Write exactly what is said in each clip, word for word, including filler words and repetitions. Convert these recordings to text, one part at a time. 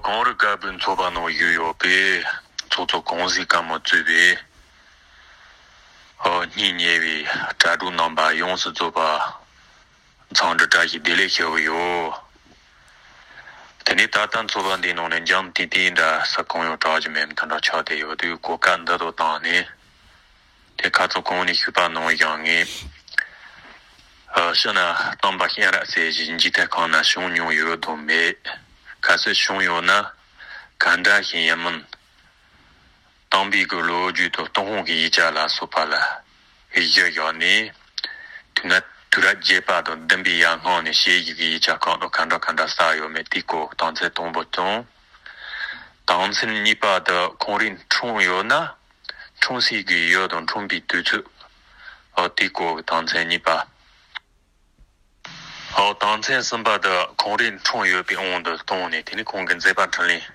གངས་རི་དཀར་པོའི་ཚོགས་པ་ནང་བཞུགས་ཡོད་པའི་ཚོགས་གཙོ་གོང་གཟིགས་དཀར་མོ་གཙོས་པའི་ཨོ་སྙིང་ཉེ་བའི་དྲ་གྲོགས་རྣམ་པ་ཡོངས་སུ་རྫོགས་པ་འཚམས་འདྲི་བཀྲ་ཤིས་བདེ་ལེགས་ཞུ་གི་ཡོད། དེ་ནས་ད་ལྟ་ཚོགས་པ་འདིའི་ནང་ནས་འཇམ་ཏིང་ཏིང་འདྲ་ས་གང་ཡང་གྲགས་ཀྱི་མེད་མི་དེ་འདྲ་ཆགས་བསྡད་ཡོད་དུས་གོ་སྐབས་འདི་དང་བཏང་ནས། དེ་ཁ་ཚོ་གོང་ནས་ཞུས་པ་ནང་བཞིན་ངས་ཨ་ཕྱི་ན་གཏམ་པ་ཤེས་རབ་ཟེར་བཞིན་འཇིག་རྟེན་གང་ན་བྱུང་མྱོང་ཡོད་དམ་མེད། གལ་སྲིད་བྱུང་ཡོད་ན་ག་འདྲ་ཞིག་ཡིན་མིན། གཏམ་དཔེ་གི་ལོ་རྒྱུས་དང་ཏུན་ཧོང་གི་ཡིག་ཆ་ལ་སོགས་པ་ལ་གཞི་བཞག་ནས། དུས་ན་དུས་རབས་བརྒྱད་པ་དང་བདུན་པའི་ཡར་སྔོན་ནས་བྱས་ཡོད་ཀྱི་ཡིག་ཆ་ཁག་ཏུ་ག་འདྲ་ག་འདྲ་གསལ་ཡོད་མེད་དེའི་སྐོར་དོན་ཚན་དང་པོ་དང་། དོན་ཚན་གཉིས་པ་དེ་ཁོང་རང་འཁྲུངས་ཡོད་ན། འཁྲུངས་སའི་གི་ཡུལ་དང་འཁྲུངས་པའི་དུས་ཚོད། འོ་དེའི་སྐོར་གྱི་དོན་ཚན་གཉིས་པ། འོ་དོན་ཚན་གསུམ་པ་དེ་ཁོང་རང་འཁྲུངས་ཡོད་པའི་དབང་དུ་བཏང་ནས་དེ་ནི་ཁོང་གི་མཛད་པ་འཕྲིན་ལས་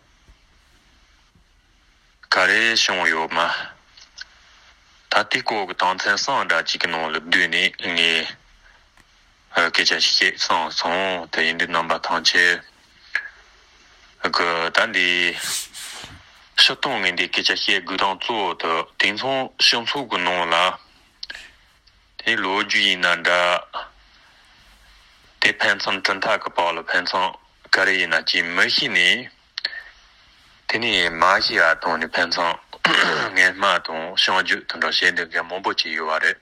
ག་རེ་བྱུང་ཡོད་མ། ད་དེའི་སྐོར་གྱི་དོན་ཚན་གསུམ་འདྲ་གཅིག་གི་ནང་ལ་བསྡུས་ནས་ངས་ཨ་སྐད་ཆ་ཞིག་བཤད་བསམ་སོང་། དེ་ཡིན་དུས་རྣམ་པ་ཐམས་ཅད་ཀྱི་ད་འདི་ཕྱི་གཏོང་ངས་འདི་སྐད་ཆ་བཤད་དགོས་དོན་གཙོ་བོ་དེ་དེང་སང་སྤྱི་ཚོགས་ཀྱི་ནང་ལ་དེ་ལོ་རྒྱུས་ཡིན་ན་འདྲ། དེ་ཕན་ཚུན་གྲུབ་མཐའ་གི་བར་ལ་ཕན་ཚུན་ག་རེ་ཡིན་ན་ཅིག་མི་ཤེས་ནས། དེ་ནས་མ་ཤེས་པ་དང་ནི་ཕན་ཚུན་ངན་སྨྲས་དང་བྱང་རྒྱུ་དེ་འདྲ་བྱེད་འདོད་མཁན་མང་པོ་ཅིག་ཡོད་པ་རེད།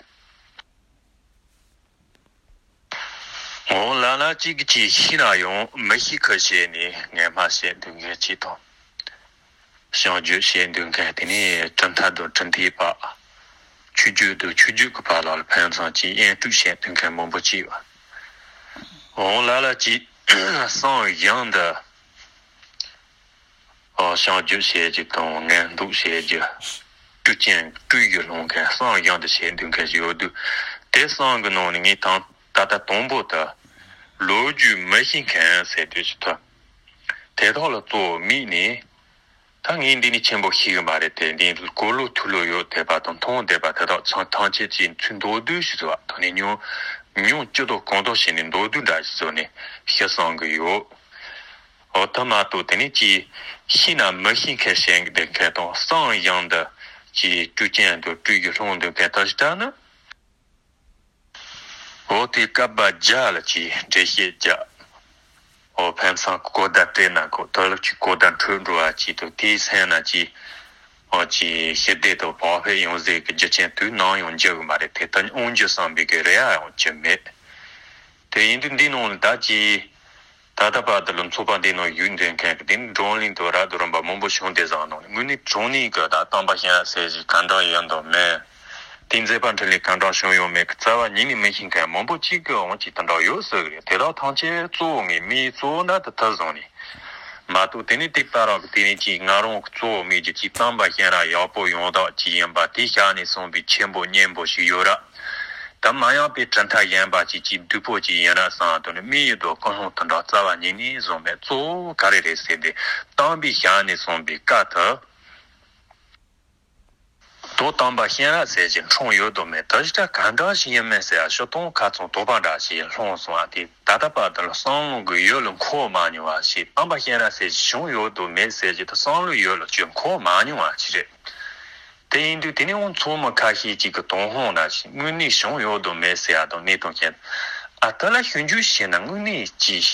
འོ་ལ་ལ་གཅིག་གིས་ཅིག་ཤེས་ན་ཡང་མི་ཤེས་ཁུལ་བྱས་ནས་ངན་སྨྲས་བྱེད་འདོད་མཁན་གཅིག་དང་། བྱང་རྒྱུ་བྱེད་འདོད་མཁན་དེ་ནས་གྲུབ་མཐའ་དང་གྲུབ་མཐའི་བར། ཆོས་བརྒྱུད་དང་ཆོས་བརྒྱུད་ཀྱི་བར་ལ་ཕན་ཚུན་གྱི་དབྱེན་དཀྲུག་བྱེད་འདོད་མཁན་མང་པོ་ཅིག་ཡོད། འོ་ལ་ལ་གཅིག་གསང་ཡང་འདི། ཨ་བྱང་རྒྱུ་བྱེད་རྒྱུ་དང་ངན་སྡུག་བྱེད་རྒྱུ། སྤྲུལ་རྐྱེན་སྤྲུལ་རྒྱུ་སློང་མཁན་གསང་ཡང་དུ་བྱེད་འདོད་མཁན་ཞིག་ཡོད་དུས། དེ་གསང་གི་ནང་ནས་ངས་དང་ད་ལྟ་དང་པོ་དེ་ལོ་རྒྱུས་མི་ཤེས་མཁན་ཟེར་དུས་ཞིག་ཐོན། དེ་དག་ལ་གཙོ་བོ་དམིགས་ནས། ད་ངས་འདི་ནས་ཆེན་པོ་ཤེས་གི་མ་རེད་དེ། འདི་གོ་ལོ་ཐོས་ལོ་ཡོད་བསྡད་པ་དང་མཐོང་བསྡད་པ་དེ་དག་ཚང་ཐམས་ཅད་ཀྱིས་ཚུར་མདོར་བསྡུས་ཤིག་བཟོ་བ་དང་ནི་ཉུང་ཉུང་སྤྱི་དང་གང་ཐོག་བྱས་ནས་མདོར་བསྡུས་འདྲ་ཞིག་བཟོ་ནས་ཤི་སོང་གི་ཡོད། འོ་དེ་མ་གཏོགས་དེ་ནས་ཅིག་ཤེས་ན་མི་ཤེས་མཁན་བྱེད་འདོད་མཁན་དང་གསང་ཡང་འདི་ཅིག་སྤྲུལ་རྐྱེན་དང་སྤྲུལ་རྒྱུ་སློང་འདོད་མཁན་དག་ཞིག་ད་ནི། འོ་དེ་སྐབས་པ་བརྒྱ་ལ་ཅིག་འགྲེལ་བཤད་བརྒྱབ། འོ་ཕན་ཚུན་གོ་བརྡ་སྤྲད་ན་གོ་དོན་ལ་ཅིག་གོ་བརྡ་འཕྲོད་འགྲོ་བ་ཅིག་དང་དེའི་སེམས་ན་ཅིག་འོ་ཅིག་ཞི་བདེ་དང་བག་ཕེབས་ཡོང་ཟེར་གི་རྒྱུ་རྐྱེན་དུས་ནམ་ཡང་འཇལ་གི་མ་རེད་དེ། ད་འོང་རྒྱུ་བསམ་པའི་གི་རེ་བ་ཡང་བྱེད་མེད། དེ་ཡིན་དུས་འདི་ནང་ལ་ད་ཅི། ད་ལྟ་བར་དུ་ལ་ཚོགས་པ་འདི་ནང་ཡོད་འདོད་མཁན་གྱི་དེ་ནི་བགྲོ་གླེང་དུ་ར་དུ་རིམ་པ་མང་པོ་བྱུང་བསྡད་ཙང་ནང་ནས་དངོས་གནས་དྲང་གནས་ཀྱི་ད་གཏམ་པ་ཤེས་རབ་ཟེར་ཞིག་ག་འདྲ་ཡོད་མདོག་མེད། དེ་མཛད་པ་འཕྲིན་ལས་ག་འདྲ་བྱུང་ཡོད་མེད་ཀྱི་རྩ་བ་ཉིད་ནས་མི་ཤེས་མཁན་མང་པོ་གཅིག་གི་འོང་གཅིག་དེ་འདྲ་ཡོད་ཟེར་གི་རེད། དེ་དག་ཐམས་ཅད་གཙོ་བོ་ངས་མིའི་གཙོ་བོ་འདྲ་དུ་ཐུབ་བཟུང་ནས། མ་གཏོགས་དེ་ནི་དེ་ལྟ་རག་གི་དེ་ནི་ཅིག་ང་རང་གི་གཙོ་བོ་མེད་ཀྱི་ཅིག་གཏམ་པ་ཤེས་རབ་ཡག་པོ་ཡོང་དག་ཅིག་ཡིན་པ་དེ་ཤ་ནས་གསུངས་པའི་ཆེན་པོ་སྙན་པོ་ཞིག་ཡོད་ར། ད་མ་ཡང་པའི་གྲུབ་མཐའ་གཞན་པ་ཅིག་ཅིག་བདུག་སྤོས་ཅིག་ཡིན་ར་བསམ་དོན་ནི་མི་ཡི་དོ་ཀུན་སློང་དེ་འདྲ་རྩ་བ་ཉིད་ནས་བཟུང་མེད། གཙོ་བོ་ག་རེ་རེད་ཟེར་ཏེ་གཏམ་པའི་ཞལ་ནས་གསུངས་པའི་བཀའ་དེ། དོ་གཏམ་པ་ཤེས་རབ་ཟེར་གྱི་འཁྲུངས་ཡོད་དོ་མེད་དེ་ཞིག་ད་ག་འདྲ་ཞིག་ཡིན་མིན་ཟེར་ཡ་ཤོ་སྟོང་ཁ་ཚང་དོགས་པ་འདྲ་ཞིག་ལྷུང་སོང་བ་དེ། ད་ལྟ་བར་དུ་ལ་བསམ་བློ་གི་ཡུལ་ལ་འཁོར་མ་མྱོང་བ་ཞིག་གཏམ་པ་ཤེས་རབ་ཟེར་གྱི་བྱུང་ཡོད་དོ་མེད་ཟེར་གྱི་ད་བསམ་བློའི་ཡུལ་ལ་ཅིག་འཁོར་མ་མྱོང་བ་ཞིག་རེད། དེ་ཡིན་དུས་དེ་ནས་འོང་ཚོགས་མི་ཁ་ཤས་ཅིག་གི་དོན་ཧོང་ན་ཞིག་དངོས་གནས་བྱུང་ཡོད་དོ་མེད་ཟེར་ཡ་དང་གནས་སྟངས་ཤེས། ཨ་ད་ལ་ཞིབ་འཇུག་བྱས་ན་དངོས་གནས་ཅིག་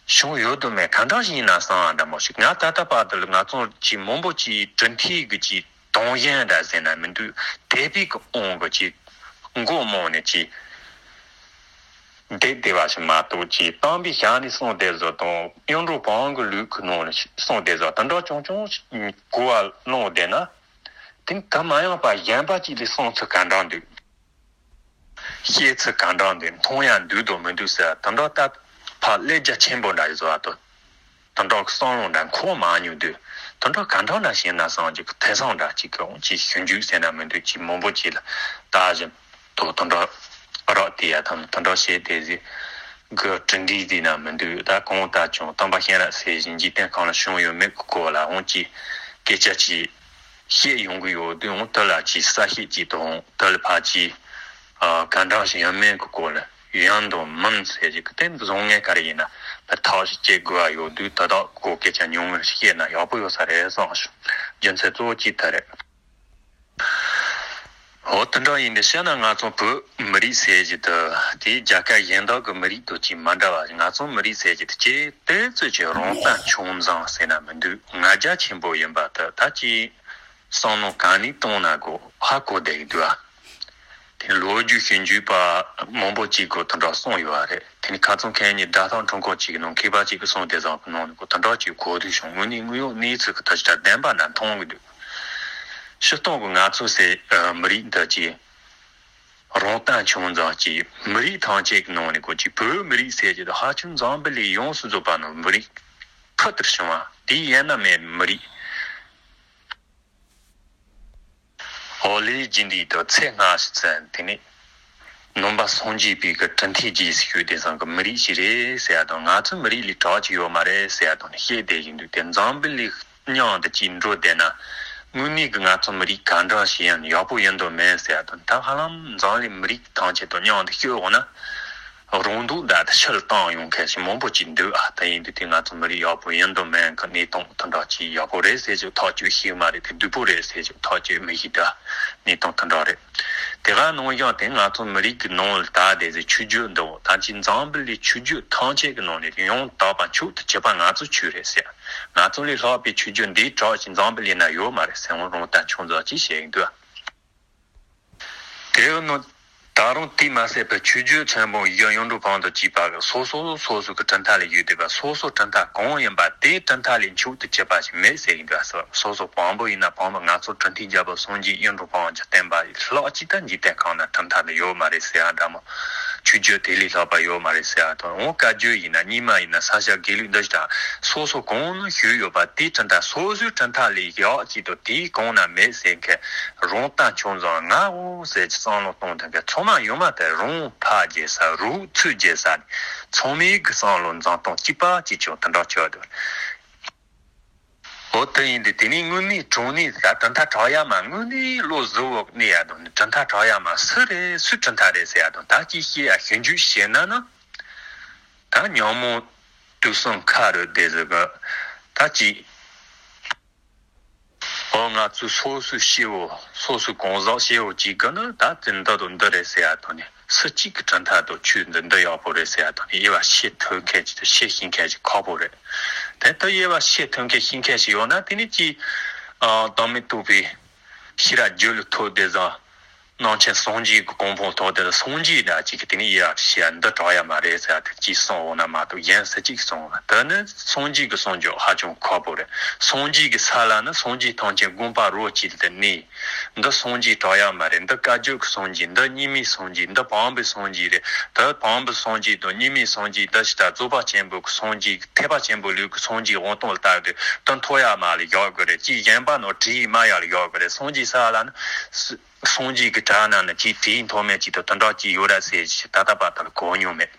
བྱུང་ཡོད་དོ་མེད་ག་འདྲ་ཞིག་ཡིན་ན་བསམ་ཡ་འདྲ་མོ་ཞིག་ང་ད་ལྟ་བར་དུ་ལ་ང་ཚོ་ཅིག་མང་པོ་ཅིག་གྲུབ་མཐའི་གི་ཅིག་དོན་གཞན་འདྲ་ཟེར་ན་མི་འདུག་དད་པའི་གི་དབང་གི་ཅིག་མགོ་རྨོངས་ནས་ཅིག་བསྡད་བསྡད་པ་ཞིག་མ་གཏོགས་ཅིག་གཏམ་པའི་ཞལ་ནས་གསུངས་བསྡད་བཟོ་དང་གཡུང་དྲུང་བོན་གྱི་ལུགས་ཀྱི་ནང་ནས་གསུངས་བསྡད་བཟོ་དེ་འདྲ་ཆུང་ཆུང་ཞིག་གོ་བ་ལོན་བསྡད་ན། དེ་ད་མ་ཡང་པ་གཞན་པ་ཅིག་ལས་གསུང་ཚུལ་ག་འདྲ་འདུག་བཤད་ཚུལ་ག་འདྲ་འདུག་མཐོང་ཡ་འདུག་དང་མི་འདུག་ཟེར་བ་དེ་འདྲ་ད་ཕར་ཀླད་རྒྱ་ཆེན་པོ་འདྲ་ཞིག་བཟོ་བ་དང་། དེ་འདྲ་གི་བསམ་བློ་འདྲ་འཁོར་མ་མྱོང་དུས་དེ་འདྲ་ག་འདྲ་ན་ཞིག་ན་བསམ་གྱི་དེང་སང་འདྲ་ཅིག་གི་འོང་ཅིག་ཞིབ་འཇུག་ཟེར་ན་མི་འདུག་ཅིག་མང་པོ་ཅིག་ལ་ད་བཞིན་དུ་དེ་འདྲ་རག་དེ་ཡ་དང་དེ་འདྲ་བྱས་དེ་ཟིག་གི་གྲུབ་འབྲས་ཟིག་ན་མི་འདུག་ད་གང་ལྟར་ཀྱང་གཏམ་པ་ཤེས་རབ་ཟེར་བཞིན་འཇིག་རྟེན་གང་ལ་བྱུང་ཡོད་མེད་ཀྱི་སྐོར་ལ་འོང་ཅིག་སྐད་ཆ་ཅིག་བཤད་ཡོང་གི་ཡོད་དུས་འོང་དེ་ལ་ཅིག་གསལ་བཤད་ཅིག་དང་དེ་ལ་ཕར་ཅིག་ག་འདྲ་ཞིག་ཡོད་མེད་ཀྱི་སྐོར་ལ། ཡིན་དང་མིན་ཟེར་གྱི་གི་དེ་བཟང་ངན་ག་རེ་ཡིན་ན་ཕར་ཐག་ཞིག་བཅད་དགོས་པ་ཡོད་དུས། ད་དག་གོ་སྐད་ཆ་ཉུང་ངུ་ཞིག་བཤད་ན་ཡག་པོ་ཡོད་ས་རེད་བསམ་བྱུང་། རྒྱུ་མཚན་གཙོ་བོ་གཅིག་དེ་རེད། འོ་དེ་འདྲ་ཡིན་དུས་བཤད་ན། ང་ཚོ་བོད་མི་རིགས་ཟེར་གྱི་དེ་དེ་རྒྱལ་ཁབ་གཞན་དག་གི་མི་རིགས་དང་ཅིག་མ་འདྲ་བ། ང་ཚོ་མི་རིགས་ཟེར་གྱི་དེ་ཅིག་དེ་ཙི་ཅིག་རང་སྟོབས་ཆུང་ཙང་ཟེར་ན་མི་འདུག་ང་རྒྱ་ཆེན་པོ་ཡིན་པ་དེ་ད་ཅིག་བསམ་བློ་ག་ནས་གཏོང་ན་གོ་ཧ་གོ་བསྡད་ཀྱི་འདུག་ཨ། དེ་ལོ་རྒྱུས་ཞིབ་འཇུག་པ་མང་པོ་ཅིག་གིས་དེ་འདྲ་གསུངས་ཡོད་རེད། དེ་ནི་ཁ་སང་ཁ་ཉིན་བརྡ་དོན་ཁྲིམས་ཁང་ཅིག་གི་ནང་མཁས་པ་ཅིག་གིས་གསུངས་དེ་ཙམ་གྱི་ནང་ནས་གོ་དེ་འདྲ་ཅིག་གོ་དུས་བྱུང་། དངོས་གནས་དངོས་ཡོད་གནས་ཚུལ་གྱི་ཐད་ཀྱི་བདེན་པ་འདྲ་མཐོང་གི་འདུག་སྤྱིར་བཏང་གི་ང་ཚོ་ཟེར་མི་རིགས་འདི་ཅིག་རང་སྟོབས་ཆུང་ཙང་ཅིག་མི་རིགས་ཐམས་ཅད་ཀྱི་ནང་ནས་གོ་ཅིག་བོད་མི་རིགས་ཟེར་གྱི་དེ་ཧ་ཅང་འཛམ་བུ་གླིང་ཡོངས་སུ་རྫོགས་པ་ནང་མི་རིགས་ཁུ་ཐུར་བྱུང་བ་དེ་ཡིན་ན་མེད་མི་རིགས། ཨོ་ལེ་རྗེས་འདི་དང་ཚེ་སྔ་ཕྱི་ཚན་དེ་ནི་ནང་པ་སངས་རྒྱས་པའི་གི་གྲུབ་མཐའི་རྗེས་སུ་ཞུགས་དེ་ཚང་གི་མི་རིགས་ཤིག་རེད་ཟེར་ཡ་དང་། ང་ཚོ་མི་རིགས་ལས་གྲགས་ཅིག་ཡོད་མ་རེད་ཟེར་ཡ་དང་ནི་བཤད་བསྡད་བཞིན་འདུག་དེ་འཛམ་བུ་གླིང་མཉམ་དུ་ཅིག་འགྲོ་བསྡད་ན་དངོས་གནས་གི་ང་ཚོ་མི་རིགས་ག་འདྲ་ཞིག་ཡིན་ཡག་པོ་ཡིན་དོ་མེད་ཟེར་ཡ་དང་། ད་ཧ་ལམ་འཛམ་གླིང་མི་རིགས་ཐམས་ཅད་དང་མཉམ་དུ་ཤོད་འོང་ན། རང་སྡུག་འདྲ་དེ་ཕྱིར་བཏང་ཡོང་མཁན་ཞིག་མང་པོ་ཅིག་འདུག་ཨ། དེ་ཡིན་དུས་དེ་ང་ཚོ་མི་རིགས་ཡག་པོ་ཡིན་དང་མིན་གྱི་གནས་སྟངས་དེ་འདྲ་ཅིག་ཡག་པོ་རེད་ཟེར་ཅིག་ཐག་གཅོད་ཤེས་མ་རེད་དེ། སྡུག་པོ་རེད་ཟེར་ཅིག་ཐག་གཅོད་མི་ཤེས་འདྲ་གནས་སྟངས་དེ་འདྲ་རེད། དེ་ག་ནང་བཞིན་དེ་ང་ཚོ་མི་རིགས་ཀྱི་ནང་ལ་ད་དེ་ཟེར་ཆོས་བརྒྱུད་འདུག་ད་ཅིག་འཛམ་བུ་གླིང་ཆོས་བརྒྱུད་ཐམས་ཅད་ཀྱི་ནང་ནས་ཡང་དག་པ་མཆོག་ཏུ་གྱུར་པ་ང་ཚོ་ཆོས་རེད་ཟེར། ང་ཚོ་ལས་ལྷག་པའི་ཆོས་བརྒྱུད་འདིའི་གྲས་ཅིག་འཛམ་བུ་གླིང་ན་ཡོད་མ་རེད་ཟེར་འོང་རང་སྟོབས་ཆུང་ཙག་ཅིག་བཤད་ཀྱི་འདུག་ཨ། དེའི་ནང་ད་རུང་དེ་མ་ཟད་པའི་ཆོས་བརྒྱུད་ཆེན་པོ་བཞི་གཡུང་དྲུང་བོན་དང་བཅས་པ་གི་སོ་སོ་སོ་སོ་གི་གྲུབ་མཐའ་ལ་ཡོད་བསྡད་པ། སོ་སོ་གྲུབ་མཐའ་གང་ཡིན་པ་དེའི་གྲུབ་མཐའ་ལས་མཆོག་ཏུ་གྱུར་པ་ཞིག་མེད་ཟེར་གྱི་འདུག་ཟེར། སོ་སོ་བོན་པོ་ཡིན་ན་བོན་པོ་ང་ཚོ་གྲུབ་མཐའི་རྒྱལ་པོ་སངས་རྒྱས་གཡུང་དྲུང་བོན་གྱི་བསྟན་པ་ལས་ལྷག་ཅིག་ད་འཇིག་རྟེན་གང་ན་གྲུབ་མཐའ་འདི་ཡོད་མ་རེད་ཟེར་ཡ་འདྲ་མོ། ཆོས་བརྒྱུད་དེ་ལས་ལྷག་པ་ཡོད་མ་རེད་ཟེར་ཡ་དང་། འོ་བཀའ་བརྒྱུད་ཡིན་ན་རྙིང་མ་ཡིན་ན་ས་སྐྱ་དགེ་ལུགས་འདི་ཞིག་དང་སོ་སོ་གང་ན་བཞུགས་ཡོད་པ་དེའི་གྲུབ་མཐའ་སོ་སོའི་གྲུབ་མཐའ་ལས་ཡག་ཅིག་དང་དེའི་གོང་ན་མེད་ཟེར་མཁན་རང་སྟོབས་ཆུང་ཙང་ང་འོ་ཟེར་གྱི་བསམ་བློ་གཏོང་ཐུབ་མཁན་ཚང་མ་ཡོད་མ་རེད། རང་ཕར་བརྗེད་ས་རུ་ཚུར་བརྗེད་ས་ནས་ཚང་མའི་གི་བསམ་བློ་འཛིན་སྟངས་གཅིག་པ་གཅིག་རྐྱང་དེ་འདྲ་ཆགས་འདུག་འོ་དེ་ཡིན་དུས་དེ་ནས་དངོས་གནས་དྲང་གནས་ད་གྲུབ་མཐའ་གྲགས་ཡ་མ་དངོས་གནས་བློ་གཟུ་བོ་གནས་ཡ་དང་ནི་གྲུབ་མཐའ་གྲགས་ཡ་མ་སུ་རེད་སུའི་གྲུབ་མཐའ་རེད་ཟེར་ཡ་དང་ད་ཅིག་བཤད་ཡ་ཞིབ་འཇུག་བྱས་ན་ནི། ད་ཉོན་མོངས་དུག་གསུམ་ཁ་རུ་བསྡད་ཟེར་གི་ད་ཅིག་འོ་ང་ཚོས་སོ་སོའི་སྐྱེ་བོ་སོ་སོའི་གང་ཟག་སྐྱེ་བོ་གཅིག་གི་ནི་ད་དེ་འདི་དང་འདི་རེད་ཟེར་ཡ་དང་ནི་སུ་གཅིག་གི་གྲུབ་མཐའ་དང་ཆོས་འདི་འདི་ཡག་པོ་རེད་ཟེར་ཡ་དང་ནི་དབྱེ་བ་ཕྱེ་ཐུབ་མཁན་ཅིག་དང་ཕྱེ་ཤེས་མཁན་ཅིག་ཁག་པོ་རེད། དེ་ལྟར་དབྱེ་བ་ཕྱེ་ཐུབ་མཁན་ཤེས་མཁན་ཞིག་ཡོད་ན་དེ་ནི་ཅིག་ཨ་བདག་མེད་རྟོགས་པའི་ཤེས་རབ་རྒྱུད་ལ་ཐོགས་དེ་ཟེར། རྣམ་མཁྱེན་སངས་རྒྱས་ཀྱི་གོ་འཕང་ཐོབ་དེ་ལ་སངས་རྒྱས་འདྲ་ཅིག་གི་དེ་ནི་ཡ་ཞེས་འདི་གྲགས་ཡ་མ་རེད་ཟེར་ཡ་དེ་ཅིག་གསུངས་འོང་ན་མ་གཏོགས་གཞན་སུ་གཅིག་གསུངས་འོང་ན་དེ་ནི་སངས་རྒྱས་ཀྱི་གསུང་རྒྱུ་ཧ་ཅང་ཁག་པོ་རེད། སངས་རྒྱས་ཀྱི་ས་ལ་ནི་སངས་རྒྱས་ཐམས་ཅད་དགོངས་པ་རོ་གཅིག་ཏུ་གནས། འདི་སངས་རྒྱས་གྲགས་ཡ་མ་རེད། འདི་བཀའ་བརྒྱུད་ཀྱི་སངས་རྒྱས། འདི་རྙིང་མའི་སངས་རྒྱས། འདི་བོན་པོའི་སངས་རྒྱས་རེད། དེ་བོན་པོའི་སངས་རྒྱས་དང་རྙིང་མའི་སངས་རྒྱས་འདི་ཞིག་ད་རྫོགས་པ་ཆེན་པོའི་གི་སངས་རྒྱས་ཐེག་པ་ཆེན་པོའི་ལུགས་ཀྱི་སངས་རྒྱས་དབང་ཐང་ལ་བལྟ་དུས་དེ་མཐོ་ཡ་མ་ལ་བཞག་དགོས་རེད། ཅིག་གཞན་པ་ནང་བྲིས་དམའ་ཡ་ལ་བཞག་དགོས་རེད། སངས་རྒྱས་ས་ལ་ནི། སངས་རྒྱས་ཀྱི་གྲས་ནང་ནས་ཅིག་བྲིས་མཐོ་དམན་ཅིག་དང་དེ་འདྲ་ཅིག་ཡོད་ར་ཟེར་ཞིག་ད་ལྟ་བར་དུ་ལ་གོ་མྱོང་མེད།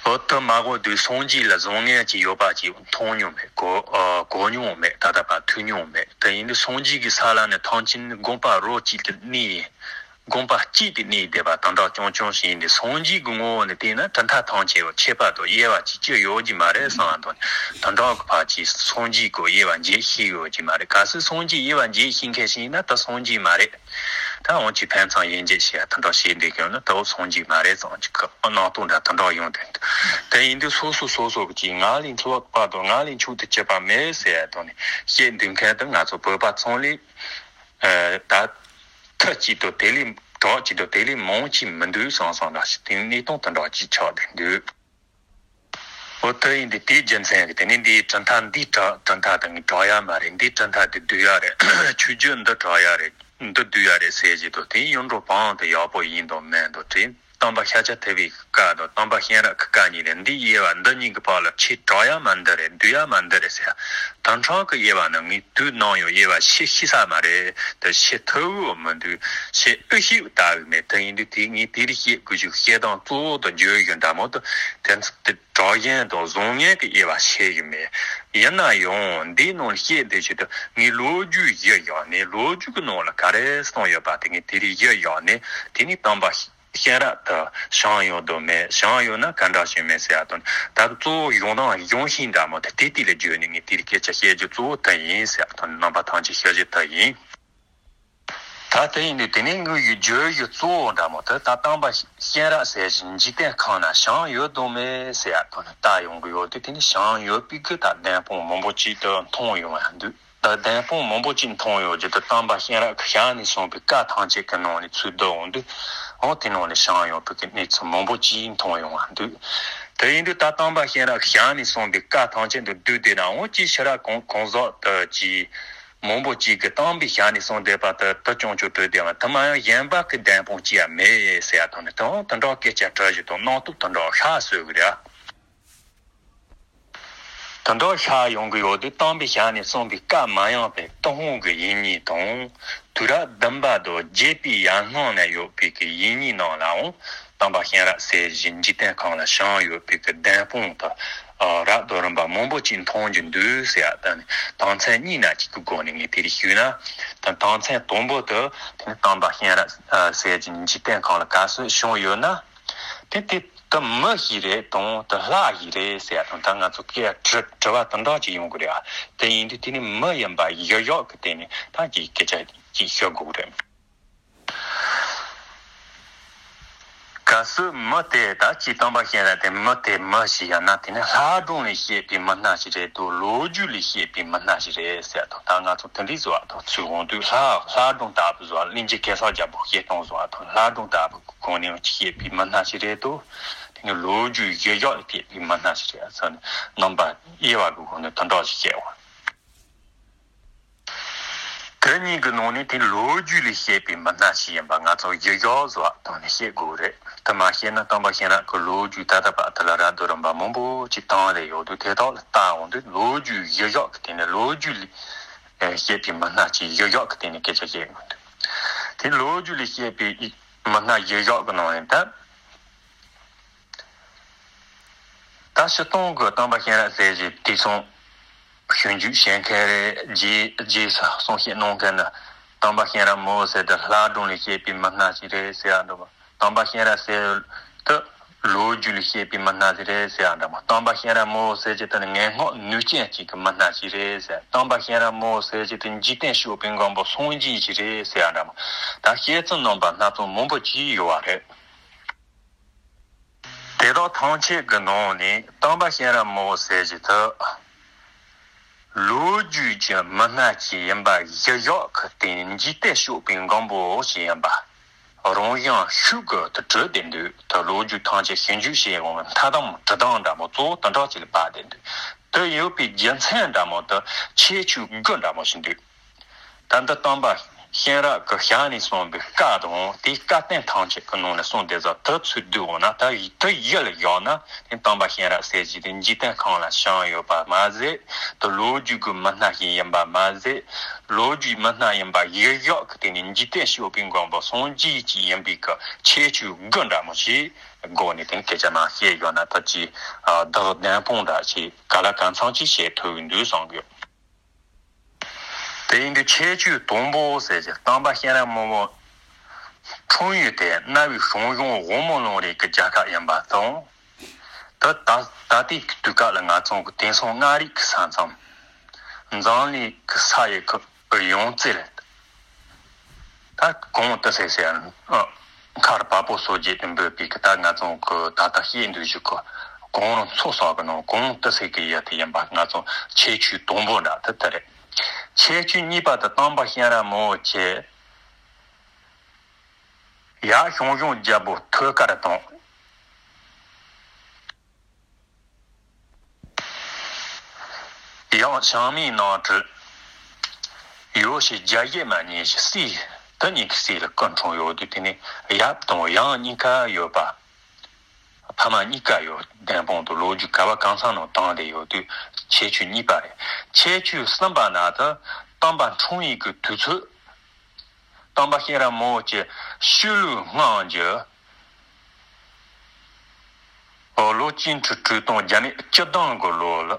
འོ་དེ་མ་གོ་དུས་སངས་རྒྱས་ལ་བཟང་ངན་ཅིག་ཡོད་པ་ཅིག་མཐོང་མྱོང་མེད། གོ་ཨ་གོ་མྱོང་མེད། ད་ལྟ་བར་ཐོས་མྱོང་མེད། དེ་ཡིན་དུས་སངས་རྒྱས་ཀྱི་ས་ལ་ནི་ཐམས་ཅད་ནི་དགོངས་པ་རོ་གཅིག་ཏུ་གནས། དགོངས་པ་གཅིག་ཏུ་གནས་བསྡད་པ་དེ་འདྲ་རྐྱང་རྐྱང་ཞིག་ཡིན་དུས་སངས་རྒྱས་ཀྱི་ངོ་བོ་ནི་བལྟས་ན་གྲུབ་མཐའ་ཐམས་ཅད་ཁྱད་པར་དང་དབྱེ་བ་ཅིག་ཅི་ཡོད་ཀྱི་མ་རེད་བསམ་ཡ་དང་ནི་དེ་འདྲ་གི་བར་གྱི་སངས་རྒྱས་ཀྱི་དབྱེ་བ་འབྱེད་ཤེས་ཡོད་ཀྱི་མ་རེད། གལ་སྲིད་སངས་རྒྱས་དབྱེ་བ་འབྱེད་ཤེས་མཁན་ཞིག་ཡིན་ན་ད་སངས་རྒྱས་མ་རེད། ད་འོན་ཀྱང་ཕན་ཚུན་དབྱེ་འབྱེད་བྱེད་ཡ་དེ་འདྲ་བྱེད་བསྡད་ཀྱང་ནི་དེ་བོ་སངས་རྒྱས་མ་རེད་ཙང་ཅིག་གི་སྣང་སྟོང་འདྲ་དེ་འདྲ་ཡོང་དེ། དེ་ཡིན་དུས་སོ་སོ་སོ་སོ་གི་ཅིག་ང་ལས་ལྷག་པ་དང་ང་ལས་མཆོག་ཏུ་གྱུར་པ་མེད་ཟེར་ཡ་དང་ནི་བཤད་འདུག་མཁན་དེ་ང་ཚོ་བོད་པ་ཚང་ལས་ད་ཁ་ཅིག་དང་དེ་ལས་གྲགས་ཅིག་དང་དེ་ལས་མང་ཅིག་མི་འདུག་བསམ་བསམ་འདྲ་ཞིག་དེ་གནས་སྟངས་དེ་འདྲ་ཅིག་ཆགས་བསྡད་འདུག་འོ་དེ་ཡིན་དུས་དེའི་རྒྱུ་མཚན་གྱིས་དེ་ནི་འདིའི་གྲུབ་མཐའ་འདིའི་གྲུབ་གྲུབ་མཐའ་དེ་ངས་གྲགས་ཡ་མ་རེད། འདིའི་གྲུབ་མཐའ་དེ་བསྡུས་ཡ་རེད། ཆོས་བརྒྱུད་འདི་གྲགས་ཡ་རེད། འདི་བསྡུས་ཡ་རེད་ཟེར་གྱི་འདུག་དེ་གཡུང་དྲུང་བོན་དེ་ཡག་པོ་ཡིན་དང་མིན་དང་དེ་སྟོན་པ་ཤཱཀྱ་ཐུབ་པའི་བཀའ་དང་སྟོན་པ་གཤེན་རབ་ཀྱི་བཀའ་གཉིས་རེད། འདིའི་དབྱེ་བ་འདི་གཉིས་ཀྱི་བར་ལ་ཆེས་གྲགས་ཡ་མ་འདི་རེད། བསྡུས་ཡ་མ་འདི་རེད་ཟེར་ཡ་དེ་འདྲ་གི་དབྱེ་བ་ནི་ངས་དུས་ནམ་ཡང་དབྱེ་བ་ཕྱེ་ཤེས་ས་མ་རེད། དེ་ཕྱེ་ཐུབ་ཀྱི་མི་འདུག་ཕྱེ་ཨེ་ཤེས་ལྟ་བུ་མེད། དེ་ཡིན་དུས་དེ་ངས་དེ་རིགས་བཤད་དགོས་རྒྱུ་བཤད་སྟངས་གཙོ་བོ་དང་བརྗོད་རྒྱུ་འདྲ་མོ་དེ་དེ་ཚོ་དེ་གྲགས་ཡན་དང་བཟང་ངན་གྱི་དབྱེ་བ་ཕྱེ་ཡི་མེད། ཡིན་ན་ཡང་འདིའི་ནང་ལ་བཤད་བསྡད་རྒྱུ་དེ་ངས་ལོ་རྒྱུས་གཞི་བཞག་ནས་ལོ་རྒྱུས་ཀྱི་ནང་ལ་ག་རེ་གསུངས་ཡོད་པ་དེ་ངས་དེ་རིགས་གཞི་བཞག་ནས་དེ་ནས་སྟོན་པ་ ཤེས་རབ་དེ་བྱང་ཡོད་དོ་མེད། བྱང་ཡོད་ན་ག་འདྲ་ཞིག་མེད་ཟེར་ཡ་དང་། ད་གཙོ་བོ་གཞུང་དང་གཞུང་ཤིང་འདྲ་མོ་དེ་དེ་དེ་ལ་བརྗོད་ནས་ངས་དེ་རིགས་སྐད་ཆ་བཤད་རྒྱུ་གཙོ་བོ་དེ་ཡིན་ཟེར་ཡ་དང་། རྣམ་པ་ཐམས་ཅད་ཤེས་རྒྱུ་དེ་ཡིན། ད་དེ་ཡིན་དུས་དེ་ནས་ངའི་བརྗོད་རྒྱུ་གཙོ་བོ་འདྲ་མོ་དེ་ད་དམ་པ་ཤེས་རབ་ཟེར་བཞིན་འཇིག་རྟེན་ཁམས་ན་བྱང་ཡོད་དོ་མེད་ཟེར་ཡ་དང་ལྟ་ཡོང་གི་ཡོད་དུས། དེ་ནས་བྱང་ཡོད་པའི་གི་ད་བདེན་དཔང་མང་པོ་ཅིག་ཏུ་མཐོང་ཡོང་བ་འདུག་ད་བདེན་དཔང་མང་པོ་ཅིག་མཐོང་ཡོང་རྒྱུ་དེ་དམ་པ་ཤེས་རབ་ཀྱི་ཞལ་ནས་གསུངས་པའི་བཀའ་ཐམས་ཅད་ཀྱི་ནང་ནས་ཚུར་བསྡུ་འོང་དུས། འོ་དེ་ནང་ནས་བྱང་ཡོད་པའི་གི་གནས་ཚུལ་མང་པོ་ཅིག་མཐོང་ཡོང་བ་འདུག་དེ་ཡིན་དུས་ད་དམ་པ་ཤེས་རབ་ཀྱི་ཞལ་ནས་གསུངས་པའི་བཀའ་ཐམས་ཅད་དུ་བསྡུས་བསྡད་ན། འོ་ཅིག་ཕྱི་རབས་གང་གང་ཟག་དེ་ཅིག་མང་པོ་ཅིག་གིས་དམ་པའི་ཞལ་ནས་གསུངས་བསྡད་པ་དེ་དེ་ཅུང་ཅུང་དྲུད་བསྡད་པ་དེ་མ་ཡང་གཞན་པ་གི་བདེན་དཔང་ཅི་ཡང་མེད་ཟེར་ཡ་དང་ནི། དེ་འོ་དེ་འདྲ་སྐད་ཆ་དྲི་རྒྱུ་དང་སྣང་སྟོབས་དེ་འདྲ་ཤ་ཟོས་གི་རེད། དེ་འདྲ་ཤར་ཡོང་གི་ཡོད་དུས། དམ་པའི་ཞལ་ནས་གསུངས་པའི་བཀའ་མ་ཡིན་པའི་ཏུན་ཧོང་གི་ཡིག་རྙིང་དང་། དུས་རབས་བདུན་པ་དང་བརྒྱད་པའི་ཡར་སྔོན་ན་ཡོད་པའི་གི་ཡིག་རྙིང་ནང་ལའང་དམ་པ་ཤེས་རབ་ཟེར་བཞིན་འཇིག་རྟེན་ཁམས་ལ་བྱང་ཡོད་པའི་གི་བདེན་དཔང་དེ་རབ་དང་རིམ་པ་མང་པོ་ཅིག་མཐོང་རྒྱུ་འདུག་ཟེར་ཡ་དང་ནི། དོན་ཚན་གཉིས་ན་གཅིག་གི་སྒོ་ནས་ངས་དེ་རིགས་ཞུས་ན། དོན་ཚན་དང་པོ་དེ་དེ་ནི་དམ་པ་ཤེས་རབ་ཟེར་བཞིན་འཇིག་རྟེན་ཁམས་ལ་ག་ཚོད་བྱུང་ཡོད་ན། དེ་དེ་དེ་མི་ཞིག་རེད་དང་དེ་ལྷ་ཞིག་རེད་ཟེར་ཡ་དང་། ད་ང་ཚོ་སྐད་དྲི་དྲི་བ་དེ་འདྲ་ཅིག་ཡོང་གི་རེད་ཨ། དེ་ཡིན་དུས་དེ་ནི་མི་ཡིན་པ་གཞི་བཞག་གི་སྟེང་ནས་ད་ཅིག་སྐད་ཆ་ཅིག་ཤོད་དགོས་རེད། གལ་སྲིད་མི་དེ་ད་ཅིག་དམ་པ་ཤེས་རབ་དེ་མི་དེ་མི་ཞིག་ཡིན་ན། དེ་ནི་ལྷ་སྒྲུང་ལས་བཤད་པའི་མི་སྣ་ཞིག་རེད་དང་། ལོ་རྒྱུས་ལས་བཤད་པའི་མི་སྣ་ཞིག་རེད་ཟེར་ཡ་དང་། ད་ང་ཚོ་དེ་འདྲའི་བཟོ་བ་དང་ཚུལ་འོང་དུས། ལྷ་ལྷ་སྒྲུང་ལྟ་བུ་བཟོ་བ། གླིང་རྗེ་གེ་སར་རྒྱལ་པོ་བཤད་སྟངས་བཟོ་བ་དང་། ལྷ་སྒྲུང་ལྟ་བུ་གོང་ནས་བཤད་པའི་མི་སྣ་ཞིག་རེད་དོ། དེ་ནི་ལོ་རྒྱུས་གཞི་བཞག་ལ་བཤད་པའི་མི་སྣ་ཞིག་རེད་ཟེར་ནས། རྣམ་པ་དབྱེ་བ་གི་སྒོ་ནས་དོན་དག་ཞིག་བཤད་འོང་། དེ་གཉིས་ཀྱི་ནང་ནས་དེ་ལོ་རྒྱུས་ལས་བཤད་པའི་མི་སྣ་ཞིག་ཡིན་པ་ང་ཚོ་གཞི་བཞག་བཟོ་བ་དང་ནི་བཤད་དགོས་རེད། དེ་མ་བཤད་ན་དམ་པ་ཤེས་རབ་ཀྱི་ལོ་རྒྱུས་ད་ལྟ་བར་དུ་ལ་རབ་དང་རིམ་པ་མང་པོ་ཅིག་བཏང་རེ་ཡོད་དུས། དེ་དག་ལ་བལྟ་འོང་དུས། ལོ་རྒྱུས་གཞི་བཞག་གི་སྟེང་ནས་ལོ་རྒྱུས་ལས་བཤད་པའི་མི་སྣ་ཅིག་གཞི་བཞག་གི་སྟེང་ནས་སྐད་ཆ་བཤད་དགོས་འདུག་དེ་ལོ་རྒྱུས་ལས་བཤད་པའི་མི་སྣ་གཞི་བཞག་གི་ནང་ནས་ད། ད་སྤྱིར་བཏང་གི་དམ་པ་ཤེས་རབ་ཟེར་གྱི་དེ་ཚོ་ཞིབ་འཇུག་བྱེད་མཁན་རེད། རྗེས་རྗེས་སུ་གསུང་བཤད་གནང་མཁན་ནི། དམ་པ་ཤེས་རབ་མང་བོ་ཟེར་དེ་ལྷ་སྒྲུང་ལས་བཤད་པའི་མི་སྣ་ཞིག་རེད་ཟེར་ཡ་འདྲ་བོ། དམ་པ་ཤེས་རབ་ཟེར་དེ་ལོ་རྒྱུས་ལས་བཤད་པའི་མི་སྣ་ཞིག་རེད་ཟེར་ཡ་འདྲ་བོ། དམ་པ་ཤེས་རབ་མང་བོ་ཟེར་གྱི་དེ་ནི་ངན་སྔགས་ནུས་ཅན་ཅིག་གི་མི་སྣ་ཞིག་རེད་ཟེར། དམ་པ་ཤེས་རབ་མང་བོ་ཟེར་གྱི་དེ་འཇིག་རྟེན་སྐྱོབ་པའི་མགོན་པོ་སངས་རྒྱས་ཞིག་རེད་ཟེར་ཡ་འདྲ་བོ། ད་བཤད་ཚུལ་རྣམ་པ་སྣ་ཚོགས་མང་པོ་ཅིག་ཡོད་པ་རེད། དེ་དག་ཐམས་ཅད་ཀྱི་ནང་ནས་དམ་པ་ཤེས་རབ་མང་བོ་ཟེར་གྱི་དེ། ལོ་རྒྱུས་ཀྱི་མི་སྣ་ཅིག་ཡིན་པ་གཞི་བཞག་གི་སྟེང་འཇིག་རྟེན་སྐྱོབ་པའི་མགོན་པོ་ཞིག་ཡིན་པ། རང་བཞིན་ཤུགས་ཀྱིས་དེ་གྲུབ་བསྡད་འདུག་དེ་ལོ་རྒྱུས་ཐམས་ཅད་ཞིབ་འཇུག་བྱས་ཡོང་བའི་མཐའ་དམ་དྲི་སྟངས་འདྲ་མོ་གཙོ་བོ་དེ་འདྲ་ཅིག་ལ་བབས་བསྡད་འདུག་དེ་ཡོད་པའི་རྒྱུ་མཚན་འདྲ་མོ་དེ་ཁྱད་ཆོས་དགུ་འདྲ་མོ་ཞིག་འདུག་ད་འདི་དམ་པ་ཤེས་རབ་ཀྱི་ཞལ་ནས་གསུངས་པའི་བཀའ་དང་། དེའི་བཀའ་བསྟན་ཐམས་ཅད་ཀྱི་ནང་ནས་གསུངས་བསྡད་ས་དེ་ཚུར་བསྡུས་འོང་ན། ད་དེ་གཞི་ལ་བཞག་ན། དེ་དམ་པ་ཤེས་རབ་ཟེར་གྱི་དེ་འཇིག་རྟེན་ཁམས་ལ་བྱང་ཡོད་པ་མ་ཟད། དེ་ལོ་རྒྱུས་ཀྱི་མི་སྣ་ཞིག་ཡིན་པ་མ་ཟད། ལོ་རྒྱུས་མི་སྣ་ཡིན་པ་གཞི་བཞག་གི་སྟེང་ནས་འཇིག་རྟེན་སྐྱོབ་པའི་མགོན་པོ་སངས་རྒྱས་ཅིག་ཡིན་པའི་གི་ཁྱད་ཆོས་དགུ་འདྲ་མོ་ཞིག་སྒོ་ནས་དེ་སྐད་ཆ་མ་བཤད་ཡོད་ན། ད་ཅིག་བདག་བདེན་དཔང་འདྲ་ཞིག་ག་ལ་གང་འཚམ་ཅིག་བྱེད་ཐུབ་ཀྱི་འདུག་བསམ་གི་ཡོད། དེ་ཡིན་དུས་ཁྱད་ཆོས་དང་པོ་ཟེར་གྱི་དམ་པ་ཤེས་རབ་མང་བོ་འཁྲུངས་ཡུལ་དེ་གནའ་བོའི་ཞང་ཞུང་དབང་མོ་ལུང་རིང་གི་རྒྱལ་ཁབ་ཡིན་པ་དང་། ད་ད་ད་ལྟའི་དུས་སྐབས་ལ་ང་ཚོ་གི་དེང་སང་མངའ་རིས་ཀྱི་ས་མཚམས། འཛམ་གླིང་གི་ས་ཡི་གི་ཡང་རྩེར། ད་གངས་ཏི་སེ་ཟེར་ཡ། མཁར་བ་སྤུ་སོགས་བརྒྱད་དུ་འབོད་པའི་གི་ད་ང་ཚོ་གི་ད་ལྟ་བཤད་འདོད་རྒྱུ་གི་གངས་རི་མཚོ་ཟེར་གི་ནང་གངས་ཏི་སེ་གི་ཡུལ་དེ་ཡིན་པ་ང་ཚོ་ཁྱད་ཆོས་དང་པོ་འདྲ་དེ་དེ་རེད། ཁྱད་ཆོས་གཉིས་པ་དེ་དམ་པ་ཤེས་རབ་མང་བོ་ཆེ་ཡར་ཞང་ཞུང་རྒྱལ་པོ་ཐོད་དཀར་དང་། ཡང་བྱང་མའི་ནང་དུ་ཡོ་བྱད་བརྒྱ་བརྒྱད་མ་ཉེ་ཞིག་སྲས། དེ་གཉིས་ཀྱི་སྲས་ལ་སྐུ་འཁྲུངས་ཡོད་དུས། དེ་ནས་ཡབ་དང་ཡང་གཉིས་ཀ་ཡོད་པ། ཕ་མ་གཉིས་ཀ་ཡོད། བདེན་དཔང་དུ་ལོ་རྒྱུས་ག་བ་གང་ས་ནང་བཏང་བསྡད་ཡོད་དུས། ཁྱད་ཆོས་གཉིས་པ་རེད། ཁྱད་ཆོས་གསུམ་པ་ན་དེ་དམ་པ་འཁྲུངས་ཡུལ་གྱི་དུས་ཚོད། དམ་པ་ཤེས་རབ་མང་བོ་ཆེ་ཤུལ་ལུས་སྔོན་གྱི་ལོ་སྤྱི་ཁྲི་དྲུག་སྟོང་བརྒྱ་མེད་བཅུ་བདུན་གྱི་ལོ་ལ་